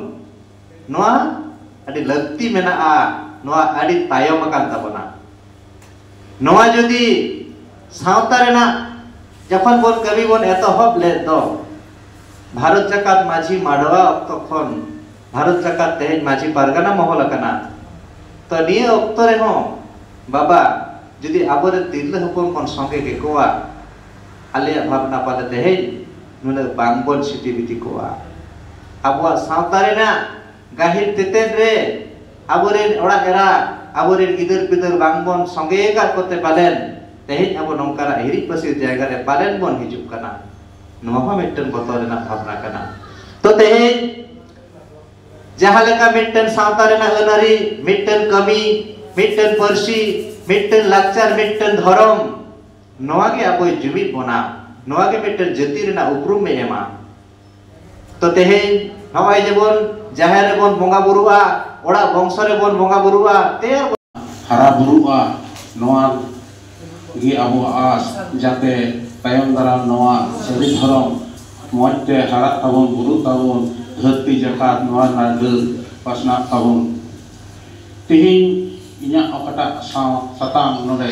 ᱱᱚᱣᱟ ᱟᱹᱰᱤ ᱞᱟᱹᱠᱛᱤ ᱢᱮᱱᱟᱜᱼᱟ, ᱱᱚᱣᱟ ᱟᱹᱰᱤ ᱛᱟᱭᱚᱢ ᱟᱠᱟᱱ ᱛᱟᱵᱚᱱᱟ᱾ ᱱᱚᱣᱟ ᱡᱩᱫᱤ ᱥᱟᱶᱛᱟ ᱨᱮᱱᱟᱜ ᱡᱚᱠᱷᱚᱱ ᱵᱚᱱ ᱠᱟᱹᱢᱤ ᱵᱚᱱ ᱮᱛᱚᱦᱚᱵ ᱞᱮᱫ ᱫᱚ, ᱵᱷᱟᱨᱚᱛ ᱡᱟᱠᱟᱛ ᱢᱟᱹᱡᱷᱤ ᱢᱟᱰᱣᱟ ᱚᱠᱛᱚ ᱠᱷᱚᱱ ᱵᱷᱟᱨᱚᱛ ᱡᱟᱠᱟᱛ ᱛᱮᱦᱮᱧ ᱢᱟᱹᱡᱷᱤ ᱯᱟᱨᱜᱟᱱᱟ ᱢᱚᱦᱚᱞ ᱟᱠᱟᱱᱟ᱾ ᱛᱚ ᱱᱤᱭᱟᱹ ᱚᱠᱛᱚ ᱨᱮᱦᱚᱸ ᱵᱟᱵᱟ, ᱡᱩᱫᱤ ᱟᱵᱚᱨᱮᱱ ᱛᱤᱨᱞᱟᱹ ᱦᱚᱯᱚᱱ ᱵᱚᱱ ᱥᱚᱸᱜᱮ ᱠᱮᱠᱚᱣᱟ, ᱟᱞᱮᱭᱟᱜ ᱵᱷᱟᱵᱽᱱᱟ ᱯᱟᱞᱮ ᱛᱮᱦᱮᱧ ᱱᱩᱱᱟᱹᱜ ᱵᱟᱝᱵᱚᱱ ᱥᱤᱴᱤ ᱵᱤᱴᱤ ᱠᱚᱜᱼᱟ᱾ ᱟᱵᱚᱣᱟᱜ ᱥᱟᱶᱛᱟ ᱨᱮᱱᱟᱜ ᱜᱟᱹᱦᱤᱨ ᱛᱮᱛᱮᱫ ᱨᱮ ᱟᱵᱚᱨᱮᱱ ᱚᱲᱟᱜ ᱮᱨᱟ, ᱟᱵᱚᱨᱮᱱ ᱜᱤᱫᱟᱹᱨ ᱯᱤᱫᱟᱹᱨ ᱵᱟᱝᱵᱚᱱ ᱥᱚᱸᱜᱮ ᱟᱠᱟᱫ ᱠᱚᱛᱮ ᱯᱟᱞᱮᱱ ᱛᱮᱦᱮᱧ ᱟᱵᱚ ᱱᱚᱝᱠᱟᱱᱟᱜ ᱦᱤᱨᱤᱡ ᱯᱟᱹᱥᱤᱨ ᱡᱟᱭᱜᱟ ᱨᱮ ᱯᱟᱞᱮᱱ ᱵᱚᱱ ᱦᱤᱡᱩᱜ ᱠᱟᱱᱟ᱾ ᱱᱚᱣᱟ ᱦᱚᱸ ᱢᱤᱫᱴᱮᱱ ᱵᱚᱛᱚᱨ ᱨᱮᱱᱟᱜ ᱵᱷᱟᱵᱽᱱᱟ ᱠᱟᱱᱟ᱾ ᱛᱚ ᱛᱮᱦᱮᱧ ᱡᱟᱦᱟᱸ ᱞᱮᱠᱟ ᱢᱤᱫᱴᱮᱱ ᱥᱟᱶᱛᱟ ᱨᱮᱱᱟᱜ ᱟᱹᱱ ᱟᱹᱨᱤ, ᱢᱤᱫᱴᱮᱱ ᱠᱟᱹᱢᱤ, ᱢᱤᱫᱴᱮᱱ ᱯᱟᱹᱨᱥᱤ, ᱢᱤᱫᱴᱮᱱ ᱞᱟᱠᱪᱟᱨ, ᱢᱤᱫᱴᱮᱱ ᱫᱷᱚᱨᱚᱢ, ᱱᱚᱣᱟ ᱜᱮ ᱟᱵᱚᱭ ᱡᱩᱢᱤᱫ ᱵᱚᱱᱟ, ᱱᱚᱣᱟ ᱜᱮ ᱢᱤᱫᱴᱮᱱ ᱡᱟᱹᱛᱤ ᱨᱮᱱᱟᱜ ᱩᱯᱨᱩᱢ ᱮ ᱮᱢᱟ᱾ ᱛᱚ ᱛᱮᱦᱮᱧ ᱱᱚᱜᱼᱚᱭ ᱡᱮᱵᱚᱱ ᱡᱟᱦᱮᱨ ᱨᱮᱵᱚᱱ ᱵᱚᱸᱜᱟ ᱵᱩᱨᱩᱜᱼᱟ, ᱚᱲᱟᱜ ᱵᱚᱝᱥᱚ ᱨᱮᱵᱚᱱ ᱵᱚᱸᱜᱟ ᱵᱩᱨᱩᱜᱼᱟ, ᱛᱮᱭᱟᱨ ᱦᱟᱨᱟ ᱵᱩᱨᱩᱜᱼᱟ, ᱱᱚᱣᱟ ᱜᱮ ᱟᱵᱚᱣᱟᱜ ᱟᱥ, ᱡᱟᱛᱮ ᱛᱟᱭᱚᱢ ᱫᱟᱨᱟᱢ ᱱᱚᱣᱟ ᱥᱟᱹᱨᱤ ᱫᱷᱚᱨᱚᱢ ᱢᱚᱡᱽ ᱛᱮ ᱦᱟᱨᱟᱜ ᱛᱟᱵᱚᱱ, ᱵᱩᱨᱩᱜ ᱛᱟᱵᱚᱱ, ᱫᱷᱟᱹᱨᱛᱤ ᱡᱟᱠᱟᱛ ᱱᱚᱣᱟ ᱨᱮᱱᱟᱜ ᱰᱟᱹᱨ ᱯᱟᱥᱱᱟᱜ ᱛᱟᱵᱚᱱ᱾ ᱛᱮᱦᱮᱧ ᱤᱧᱟᱹᱜ ᱚᱠᱟᱴᱟᱜ ᱥᱟᱶ ᱥᱟᱛᱟᱢ ᱱᱚᱰᱮ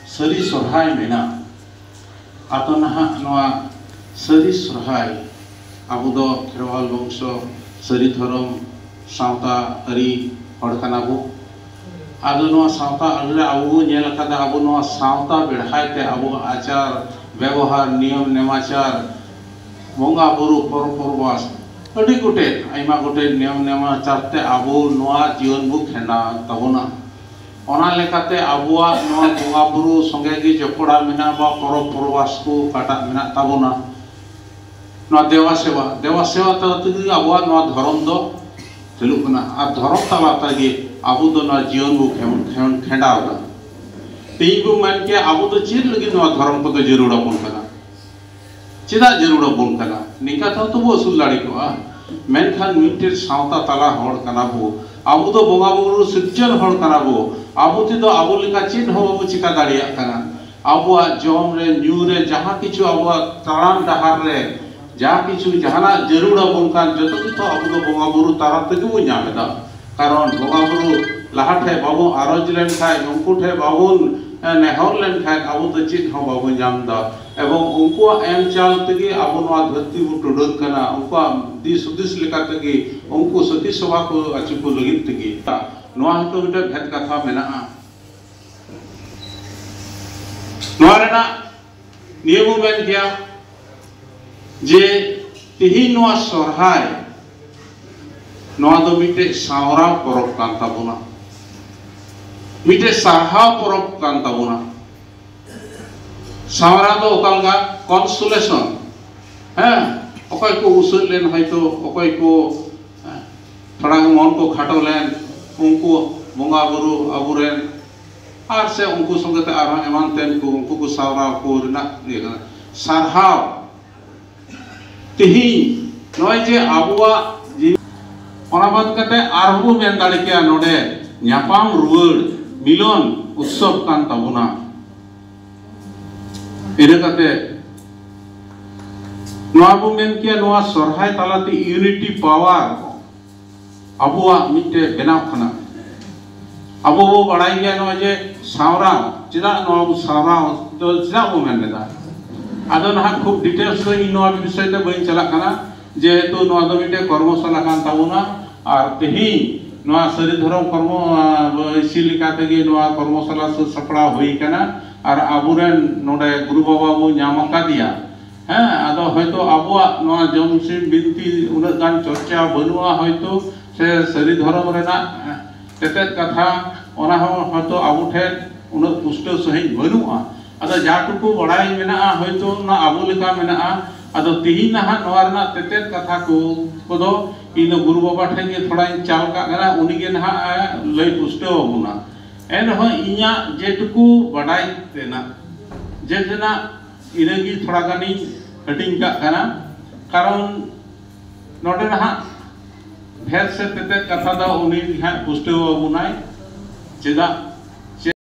ᱥᱟᱹᱨᱤ ᱥᱚᱨᱦᱟᱭ ᱢᱮᱱᱟᱜ, ᱟᱫᱚ ᱱᱟᱦᱟᱜ ᱱᱚᱣᱟ ᱥᱟᱹᱨᱤ ᱥᱚᱨᱦᱟᱭ ᱟᱵᱚ ᱫᱚ ᱠᱷᱮᱨᱣᱟᱞ ᱵᱚᱝᱥᱚ, ᱥᱟᱹᱨᱤ ᱫᱷᱚᱨᱚᱢ, ᱥᱟᱶᱛᱟ ᱟᱹᱨᱤ ᱦᱚᱲ ᱠᱟᱱᱟ ᱵᱚ᱾ ᱟᱫᱚ ᱱᱚᱣᱟ ᱥᱟᱶᱛᱟ ᱟᱹᱨᱤ ᱨᱮ ᱟᱵᱚ ᱵᱚ ᱧᱮᱞ ᱟᱠᱟᱫᱟ, ᱟᱵᱚ ᱱᱚᱣᱟ ᱥᱟᱶᱛᱟ ᱵᱮᱲᱦᱟᱭ ᱛᱮ ᱟᱵᱚᱣᱟᱜ ᱟᱪᱟᱨ ᱵᱮᱵᱚᱦᱟᱨ, ᱱᱤᱭᱚᱢ ᱱᱮᱢᱟᱪᱟᱨ, ᱵᱚᱸᱜᱟ ᱵᱩᱨᱩ, ᱯᱚᱨᱚᱵᱽ ᱯᱚᱨᱵᱟᱥ, ᱟᱹᱰᱤ ᱜᱚᱴᱮᱡ, ᱟᱭᱢᱟ ᱜᱚᱴᱮᱡ ᱱᱤᱭᱚᱢ ᱱᱮᱢᱟᱪᱟᱨ ᱛᱮ ᱟᱵᱚ ᱱᱚᱣᱟ ᱡᱤᱭᱚᱱ ᱵᱚ ᱠᱷᱮᱸᱰᱟᱣ ᱛᱟᱵᱚᱱᱟ᱾ ᱚᱱᱟ ᱞᱮᱠᱟᱛᱮ ᱟᱵᱚᱣᱟᱜ ᱱᱚᱣᱟ ᱵᱚᱸᱜᱟ ᱵᱩᱨᱩ ᱥᱚᱸᱜᱮ ᱜᱮ ᱡᱚᱯᱲᱟᱣ ᱢᱮᱱᱟᱜᱼᱟ, ᱵᱟ ᱯᱚᱨᱚᱵᱽ ᱯᱚᱨᱵᱟᱥ ᱠᱚ ᱚᱠᱟᱴᱟᱜ ᱢᱮᱱᱟᱜ ᱛᱟᱵᱚᱱᱟ, ᱱᱚᱣᱟ ᱫᱮᱣᱟ ᱥᱮᱵᱟ, ᱫᱮᱣᱟ ᱥᱮᱵᱟ ᱛᱟᱞᱟ ᱛᱮᱜᱮ ᱟᱵᱚᱣᱟᱜ ᱱᱚᱣᱟ ᱫᱷᱚᱨᱚᱢ ᱫᱚ ᱪᱟᱹᱞᱩᱜ ᱠᱟᱱᱟ᱾ ᱟᱨ ᱫᱷᱚᱨᱚᱢ ᱛᱟᱞᱟ ᱛᱮᱜᱮ ᱟᱵᱚ ᱫᱚ ᱱᱚᱣᱟ ᱡᱤᱭᱚᱱ ᱵᱚ ᱠᱷᱮᱢ-, ᱠᱷᱮᱢ-, ᱠᱷᱮᱸᱰᱟᱣ ᱮᱫᱟ᱾ ᱛᱮᱦᱮᱧ ᱵᱚ ᱢᱮᱱ ᱠᱮᱭᱟ, ᱟᱵᱚ ᱫᱚ ᱪᱮᱫ ᱞᱟᱹᱜᱤᱫ ᱱᱚᱣᱟ ᱫᱷᱚᱨᱚᱢ ᱠᱚᱫᱚ ᱡᱟᱹᱨᱩᱲ ᱟᱵᱚᱱ ᱠᱟᱱᱟ? ᱪᱮᱫᱟᱜ ᱡᱟᱹᱨᱩᱲ ᱟᱵᱚᱱ ᱠᱟᱱᱟ? ᱱᱤᱝᱠᱟ ᱛᱮᱦᱚᱸ ᱛᱚ ᱵᱚ ᱟᱹᱥᱩᱞ ᱫᱟᱲᱮ ᱠᱚᱜᱼᱟ᱾ ᱢᱮᱱᱠᱷᱟᱱ ᱢᱤᱫᱴᱮᱱ ᱥᱟᱶᱛᱟ ᱛᱟᱞᱟ ᱦᱚᱲ ᱠᱟᱱᱟ ᱵᱚ, ᱟᱵᱚ ᱫᱚ ᱵᱚᱸᱜᱟ ᱵᱩᱨᱩ ᱥᱤᱨᱡᱚᱱ ᱦᱚᱲ ᱠᱟᱱᱟ ᱵᱚ᱾ ᱟᱵᱚ ᱛᱮᱫᱚ ᱟᱵᱚ ᱞᱮᱠᱟ ᱪᱮᱫ ᱦᱚᱸ ᱵᱟᱵᱚ ᱪᱮᱠᱟ ᱫᱟᱲᱮᱭᱟᱜ ᱠᱟᱱᱟ᱾ ᱟᱵᱚᱣᱟᱜ ᱡᱚᱢ ᱨᱮ, ᱧᱩ ᱨᱮ, ᱡᱟᱦᱟᱸ ᱠᱤᱪᱷᱩ ᱟᱵᱚᱣᱟᱜ ᱛᱟᱲᱟᱢ ᱰᱟᱦᱟᱨ ᱨᱮ ᱡᱟᱦᱟᱸ ᱠᱤᱪᱷᱩ ᱡᱟᱦᱟᱱᱟᱜ ᱡᱟᱹᱨᱩᱲ ᱟᱵᱚᱱ ᱠᱟᱱ, ᱡᱚᱛᱚ ᱠᱤᱪᱷᱩ ᱟᱵᱚ ᱫᱚ ᱵᱚᱸᱜᱟ ᱵᱩᱨᱩ ᱛᱟᱞᱟ ᱛᱮᱜᱮ ᱵᱚᱱ ᱧᱟᱢ ᱮᱫᱟ᱾ ᱠᱟᱨᱚᱱ ᱵᱚᱸᱜᱟ ᱵᱩᱨᱩ ᱞᱟᱦᱟ ᱴᱷᱮᱡ ᱵᱟᱵᱚᱱ ᱟᱨᱚᱡᱽ ᱞᱮᱱᱠᱷᱟᱱ, ᱩᱱᱠᱩ ᱴᱷᱮᱡ ᱵᱟᱵᱚᱱ, ᱮ, ᱱᱮᱦᱚᱨ ᱞᱮᱱᱠᱷᱟᱱ ᱟᱵᱚ ᱫᱚ ᱪᱮᱫ ᱦᱚᱸ ᱵᱟᱵᱚᱱ ᱧᱟᱢ ᱮᱫᱟ᱾ ᱮᱵᱚᱝ ᱩᱱᱠᱩᱣᱟᱜ ᱮᱢ ᱪᱟᱞ ᱛᱮᱜᱮ ᱟᱵᱚ ᱱᱚᱣᱟ ᱫᱷᱟᱹᱨᱛᱤ ᱵᱚᱱ ᱴᱩᱰᱟᱹᱝ ᱠᱟᱱᱟ᱾ ᱩᱱᱠᱩᱣᱟᱜ ᱫᱤᱥ ᱦᱩᱫᱤᱥ ᱞᱮᱠᱟ ᱛᱮᱜᱮ, ᱩᱱᱠᱩ ᱥᱟᱹᱛᱷᱤ ᱥᱚᱵᱷᱟ ᱠᱚ ᱟᱹᱪᱩ ᱠᱚ ᱞᱟᱹᱜᱤᱫ ᱛᱮᱜᱮ᱾ ᱱᱚᱣᱟ ᱦᱚᱸᱛᱚ ᱢᱤᱫᱴᱮᱱ ᱵᱷᱮᱫ ᱠᱟᱛᱷᱟ ᱢᱮᱱᱟᱜᱼᱟ᱾ ᱱᱚᱣᱟ ᱨᱮᱱᱟᱜ ᱱᱤᱭᱟᱹ ᱵᱚ ᱢᱮᱱ ᱜᱮᱭᱟ ᱡᱮ ᱛᱮᱦᱮᱧ ᱱᱚᱣᱟ ᱥᱚᱨᱦᱟᱭ, ᱱᱚᱣᱟ ᱫᱚ ᱢᱤᱫᱴᱮᱡ ᱥᱟᱶᱨᱟ ᱯᱚᱨᱚᱵᱽ ᱠᱟᱱ ᱛᱟᱵᱚᱱᱟ, ᱢᱤᱫᱴᱮᱡ ᱥᱟᱨᱦᱟᱣ ᱯᱚᱨᱚᱵᱽ ᱠᱟᱱ ᱛᱟᱵᱚᱱᱟ᱾ ᱥᱟᱶᱨᱟ ᱫᱚ ᱚᱠᱟ ᱞᱮᱠᱟ? ᱠᱚᱱᱥᱳᱞᱮᱥᱚᱱ᱾ ᱦᱮᱸ, ᱚᱠᱚᱭ ᱠᱚ ᱩᱥᱟᱹᱫ ᱞᱮᱱ, ᱦᱚᱭᱛᱳ ᱚᱠᱚᱭ ᱠᱚ, ᱦᱮᱸ, ᱛᱷᱚᱲᱟ ᱢᱚᱱ ᱠᱚ ᱠᱷᱟᱴᱚ ᱞᱮᱱ, ᱩᱱᱠᱩ ᱵᱚᱸᱜᱟ ᱵᱩᱨᱩ ᱟᱵᱚᱨᱮᱱ, ᱟᱨ ᱥᱮ ᱩᱱᱠᱩ ᱥᱚᱸᱜᱮ ᱛᱮ ᱟᱨᱦᱚᱸ ᱮᱢᱟᱱ ᱛᱮᱱ ᱠᱚ, ᱩᱱᱠᱩ ᱠᱚ ᱥᱟᱨᱦᱟᱣ ᱠᱚ ᱨᱮᱱᱟᱜ ᱤᱭᱟᱹ ᱠᱟᱱᱟ᱾ ᱥᱟᱨᱦᱟᱣ᱾ ᱛᱮᱦᱮᱧ ᱱᱚᱜᱼᱚᱭ ᱡᱮ ᱟᱵᱚᱣᱟᱜ ᱡᱤ-, ᱚᱱᱟ ᱵᱟᱫ ᱠᱟᱛᱮ ᱟᱨᱦᱚᱸ ᱵᱚ ᱢᱮᱱ ᱫᱟᱲᱮ ᱠᱮᱭᱟ, ᱱᱚᱰᱮ ᱧᱟᱯᱟᱢ ᱨᱩᱣᱟᱹᱲ ᱢᱤᱞᱚᱱ ᱩᱛᱥᱚᱵ ᱠᱟᱱ ᱛᱟᱵᱚᱱᱟ᱾ ᱤᱱᱟᱹ ᱠᱟᱛᱮ ᱱᱚᱣᱟ ᱵᱚ ᱢᱮᱱ ᱠᱮᱭᱟ, ᱱᱚᱣᱟ ᱥᱚᱨᱦᱟᱭ ᱛᱟᱞᱟᱛᱮ ᱤᱭᱩᱱᱤᱴᱤ ᱯᱟᱣᱟᱨ ᱟᱵᱚᱣᱟᱜ ᱢᱤᱫᱴᱮᱡ ᱵᱮᱱᱟᱣ ᱠᱟᱱᱟ᱾ ᱟᱵᱚ ᱵᱚ ᱵᱟᱲᱟᱭ ᱜᱮᱭᱟ ᱱᱚᱣᱟ ᱡᱮ ᱥᱟᱶᱨᱟ, ᱪᱮᱫᱟᱜ ᱱᱚᱣᱟ ᱵᱚ ᱥᱟᱶᱨᱟ ᱫᱚ ᱪᱮᱫᱟᱜ ᱵᱚ ᱢᱮᱱ ᱞᱮᱫᱟ? ᱟᱫᱚ ᱱᱟᱦᱟᱜ ᱠᱷᱩᱵ ᱰᱤᱴᱮᱞᱥ ᱫᱚ ᱤᱧ ᱱᱚᱣᱟ ᱵᱤᱥᱚᱭ ᱛᱮ ᱵᱟᱹᱧ ᱪᱟᱞᱟᱜ ᱠᱟᱱᱟ, ᱡᱮᱦᱮᱛᱩ ᱱᱚᱣᱟ ᱫᱚ ᱢᱤᱫᱴᱮᱡ ᱠᱚᱨᱢᱚᱥᱟᱞᱟ ᱠᱟᱱ ᱛᱟᱵᱚᱱᱟ᱾ ᱟᱨ ᱛᱮᱦᱮᱧ ᱱᱚᱣᱟ ᱥᱟᱹᱨᱤ ᱫᱷᱚᱨᱚᱢ ᱠᱚᱨᱢᱚ ᱵᱟᱹᱭᱥᱤ ᱞᱮᱠᱟ ᱛᱮᱜᱮ ᱱᱚᱣᱟ ᱠᱚᱨᱢᱚᱥᱟᱞᱟ ᱥᱟᱹᱛ ᱥᱟᱯᱲᱟᱣ ᱦᱩᱭ ᱟᱠᱟᱱᱟ᱾ ᱟᱨ ᱟᱵᱚᱨᱮᱱ ᱱᱚᱰᱮ ᱜᱩᱨᱩ ᱵᱟᱵᱟ ᱵᱚ ᱧᱟᱢ ᱟᱠᱟᱫᱮᱭᱟ᱾ ᱦᱮᱸ, ᱟᱫᱚ ᱦᱚᱭᱛᱳ ᱟᱵᱚᱣᱟᱜ ᱱᱚᱣᱟ ᱡᱚᱢ ᱥᱤᱢ ᱵᱤᱱᱛᱤ ᱩᱱᱟᱹᱜ ᱜᱟᱱ ᱪᱚᱨᱪᱟ ᱵᱟᱹᱱᱩᱜᱼᱟ ᱦᱚᱭᱛᱳ, ᱥᱮ ᱥᱟᱹᱨᱤ ᱫᱷᱚᱨᱚᱢ ᱨᱮᱱᱟᱜ ᱛᱮᱛᱮᱫ ᱠᱟᱛᱷᱟ ᱚᱱᱟ ᱦᱚᱸ ᱦᱚᱭᱛᱳ ᱟᱵᱚ ᱴᱷᱮᱱ ᱩᱱᱟᱹᱜ ᱯᱩᱥᱴᱟᱹᱣ ᱥᱟᱺᱦᱤᱡ ᱵᱟᱹᱱᱩᱜᱼᱟ᱾ ᱟᱫᱚ ᱡᱟ ᱴᱩᱠᱩ ᱵᱟᱲᱟᱭ ᱢᱮᱱᱟᱜᱼᱟ ᱦᱚᱭᱛᱳ ᱚᱱᱟ ᱟᱵᱚ ᱞᱮᱠᱟ ᱢᱮᱱᱟᱜᱼᱟ᱾ ᱟᱫᱚ ᱛᱤᱦᱤᱧ ᱱᱟᱦᱟᱜ ᱱᱚᱣᱟ ᱨᱮᱱᱟᱜ ᱛᱮᱛᱮᱫ ᱠᱟᱛᱷᱟ ᱠᱚ ᱠᱚᱫᱚ ᱤᱧ ᱫᱚ ᱜᱩᱨᱩ ᱵᱟᱵᱟ ᱴᱷᱮᱱ ᱜᱮ ᱛᱷᱚᱲᱟᱧ ᱪᱟᱞ ᱠᱟᱜ ᱠᱟᱱᱟ, ᱩᱱᱤ ᱜᱮ ᱱᱟᱦᱟᱜ ᱮ ᱞᱟᱹᱭ ᱯᱩᱥᱴᱟᱹᱣ ᱟᱵᱚᱱᱟ᱾ ᱮᱱᱨᱮᱦᱚᱸ ᱤᱧᱟᱹᱜ ᱡᱮᱴᱩᱠᱩ ᱵᱟᱰᱟᱭ ᱛᱮᱱᱟᱜ, ᱡᱮ ᱨᱮᱱᱟᱜ ᱤᱱᱟᱹᱜᱮ ᱛᱷᱚᱲᱟ ᱜᱟᱱᱤᱧ ᱦᱟᱹᱴᱤᱧ ᱠᱟᱜ ᱠᱟᱱᱟ᱾ ᱠᱟᱨᱚᱱ ᱱᱚᱰᱮ ᱱᱟᱦᱟᱜ ᱵᱷᱮᱫ ᱥᱮ ᱛᱮᱛᱮᱫ ᱠᱟᱛᱷᱟ ᱫᱚ ᱩᱱᱤ ᱜᱮ ᱦᱟᱸᱜ ᱯᱩᱥᱴᱟᱹᱣ ᱟᱵᱚᱱᱟᱭ᱾ ᱪᱮᱫᱟᱜ